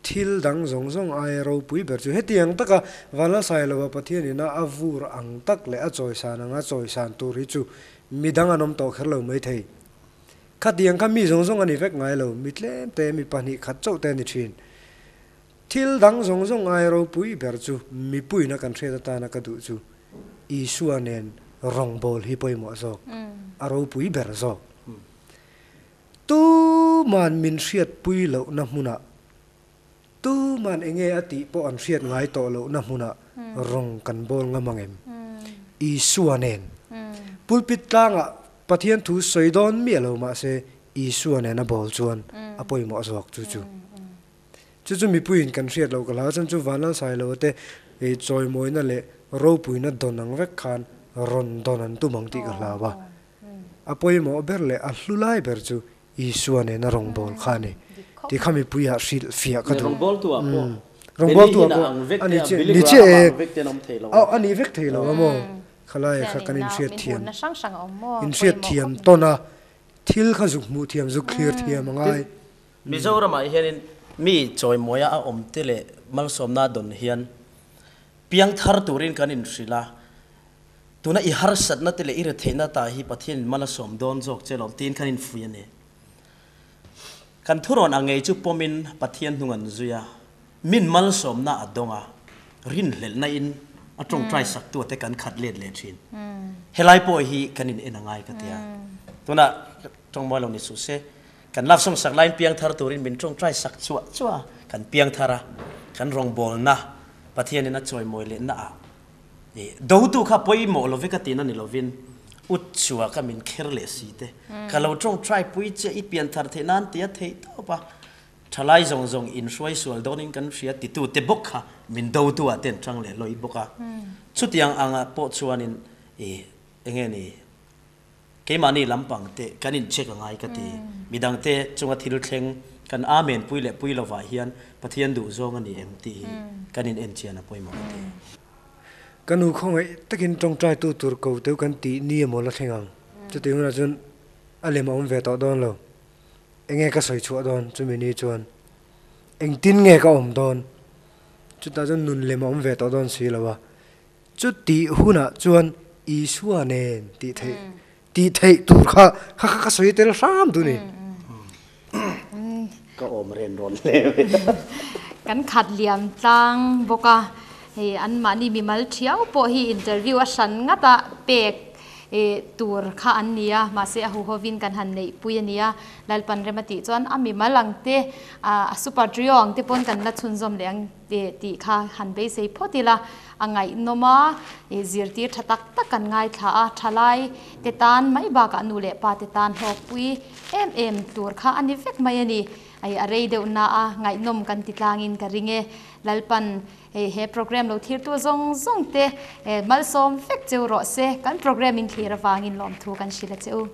thil dang zawng zawng aia ropui ber chu hetiang taka Vanlalsailova Pathian ina a vur ang tak leh a chawisan anga chawisan tur hi chu midang an awm tawh kher lo mai thei. Khatiang kha mi zawng zawng a ni vek ngai lo, mi tlem te, mi pahnih khat chauh te a ni thin. Thil dang zawng zawng aia ropui ber chu mipuina kan hriat atana ka duh chu Isua nen rawngbâwl hi pawimawh zawk, a ropui ber zawk. Tuman min hriatpui lohna hmunah, tuman enge a tih pawh an hriat ngai tawh lohna hmunah rawng kan bawl ngam ang em? Isua nen. Pulpit tlangah Pathian thu sawi dawn miah lo mahse Isua nen a bawl chuan a pawimawh zawk chu chu. Chu chu mipuiin kan hriat loh ka hlau chuan chu Vanlalsailova te chawimawina leh ropuina dawn ang vek khan rawn dawn an tum ang tih ka hlau a. A pawimawh ber leh a hlu lai ber chu Isua nena rawngbâwl kha a ni tih kha mipuiah hrilh fiah ka duh. Rawngbâwltu ah pawh Rawngbâwltu ah pawh a ni chiah ni chiah e. A ni vek thei lo a maw? Khalaia kha kan inhriat thiam inhriat thiam tawn a, thil kha zuk hmuh thiam zuk thlir thiam a ngai. Mizoramah hianin mi chawimawia a awm te leh malsawmna dawn hian piangthar turin kan inhrilh a. Tuna i harsatna te leh i retheihna ta hi Pathianin mal a sawm dawn zawk che lawm tiin khan infui a ni. Kan thurawn ang ngei chu pawmin Pathian hnung an zui a, min malsawmna a dawng a, rinhlelhna in a tawngtai saktu te kan khat let leh thin. Helai pawh hi kan in en a ngai ka ti a. Tuna tawngmawi lo ni suh se, kan love song sak laiin piangthar turin min tawngtai sak chuah chuah a, kan piangthar a, kan rawngbawlna Pathianin a chawimawi lehna ah Dotu kha pawimawh lo ve ka tihna ni lovin Utchua ka min kher leh si te. Ka lo tawngtai pui che i pianthar theih nan tia theih tawp a. Thalai zawng zawng in hruai sual dawnin kan hria titu te bawk kha min dotu ah te an tang leh lawi bawk a. Chutiang anga pawh chuanin i enge ni keimahni lampang te kan in check a ngai ka ti. Midang te chunga thil thleng kan amen pui leh pui lovah hian Pathian duh zawng a ni em tih hi kan in enchian a pawimawh ka ti. Ka nu khawngaih takin tawngtai tu tur ko teu kan tih ni emaw la thleng ang. Chutih hunah chuan a lem a awm ve tawh dawn lo. Enge ka sawi chhuah dawn chumi ni chuan engtin nge ka awm dawn chutah chuan nun lem a awm ve tawh dawn si lo a chutih hunah chuan Isua nen tih theih tih theih tur kha kha kha ka sawi tel hram tu ni. Ka awm ren rawn hle mai. Kan khat liam tlang bawk a, hei anmahni mimal thiau pawh hi interview a hran ngat a pek tur kha an ni a, mahse a huhovin kan han neihpui a nia. Lalpan rem a tih chuan a mimal ang te, a super trio ang te pawn kan la chhunzawm leh ang tih kha han beisei phawt ila a ngaihnawm a, zirtir tha tak tak kan ngaithla a, thalai te tan mai bakah nu leh pa te tan hlawkpui em em tur kha a ni vek mai a ni. A rei deuh na a ngaihnawm kan ti tlangin ka ring e. Lalpan Hei he program lo thirtu zawng zawng te malsawm vek cheu rawh se, kan program in thlir avangin lawmthu kan hrilh a che u.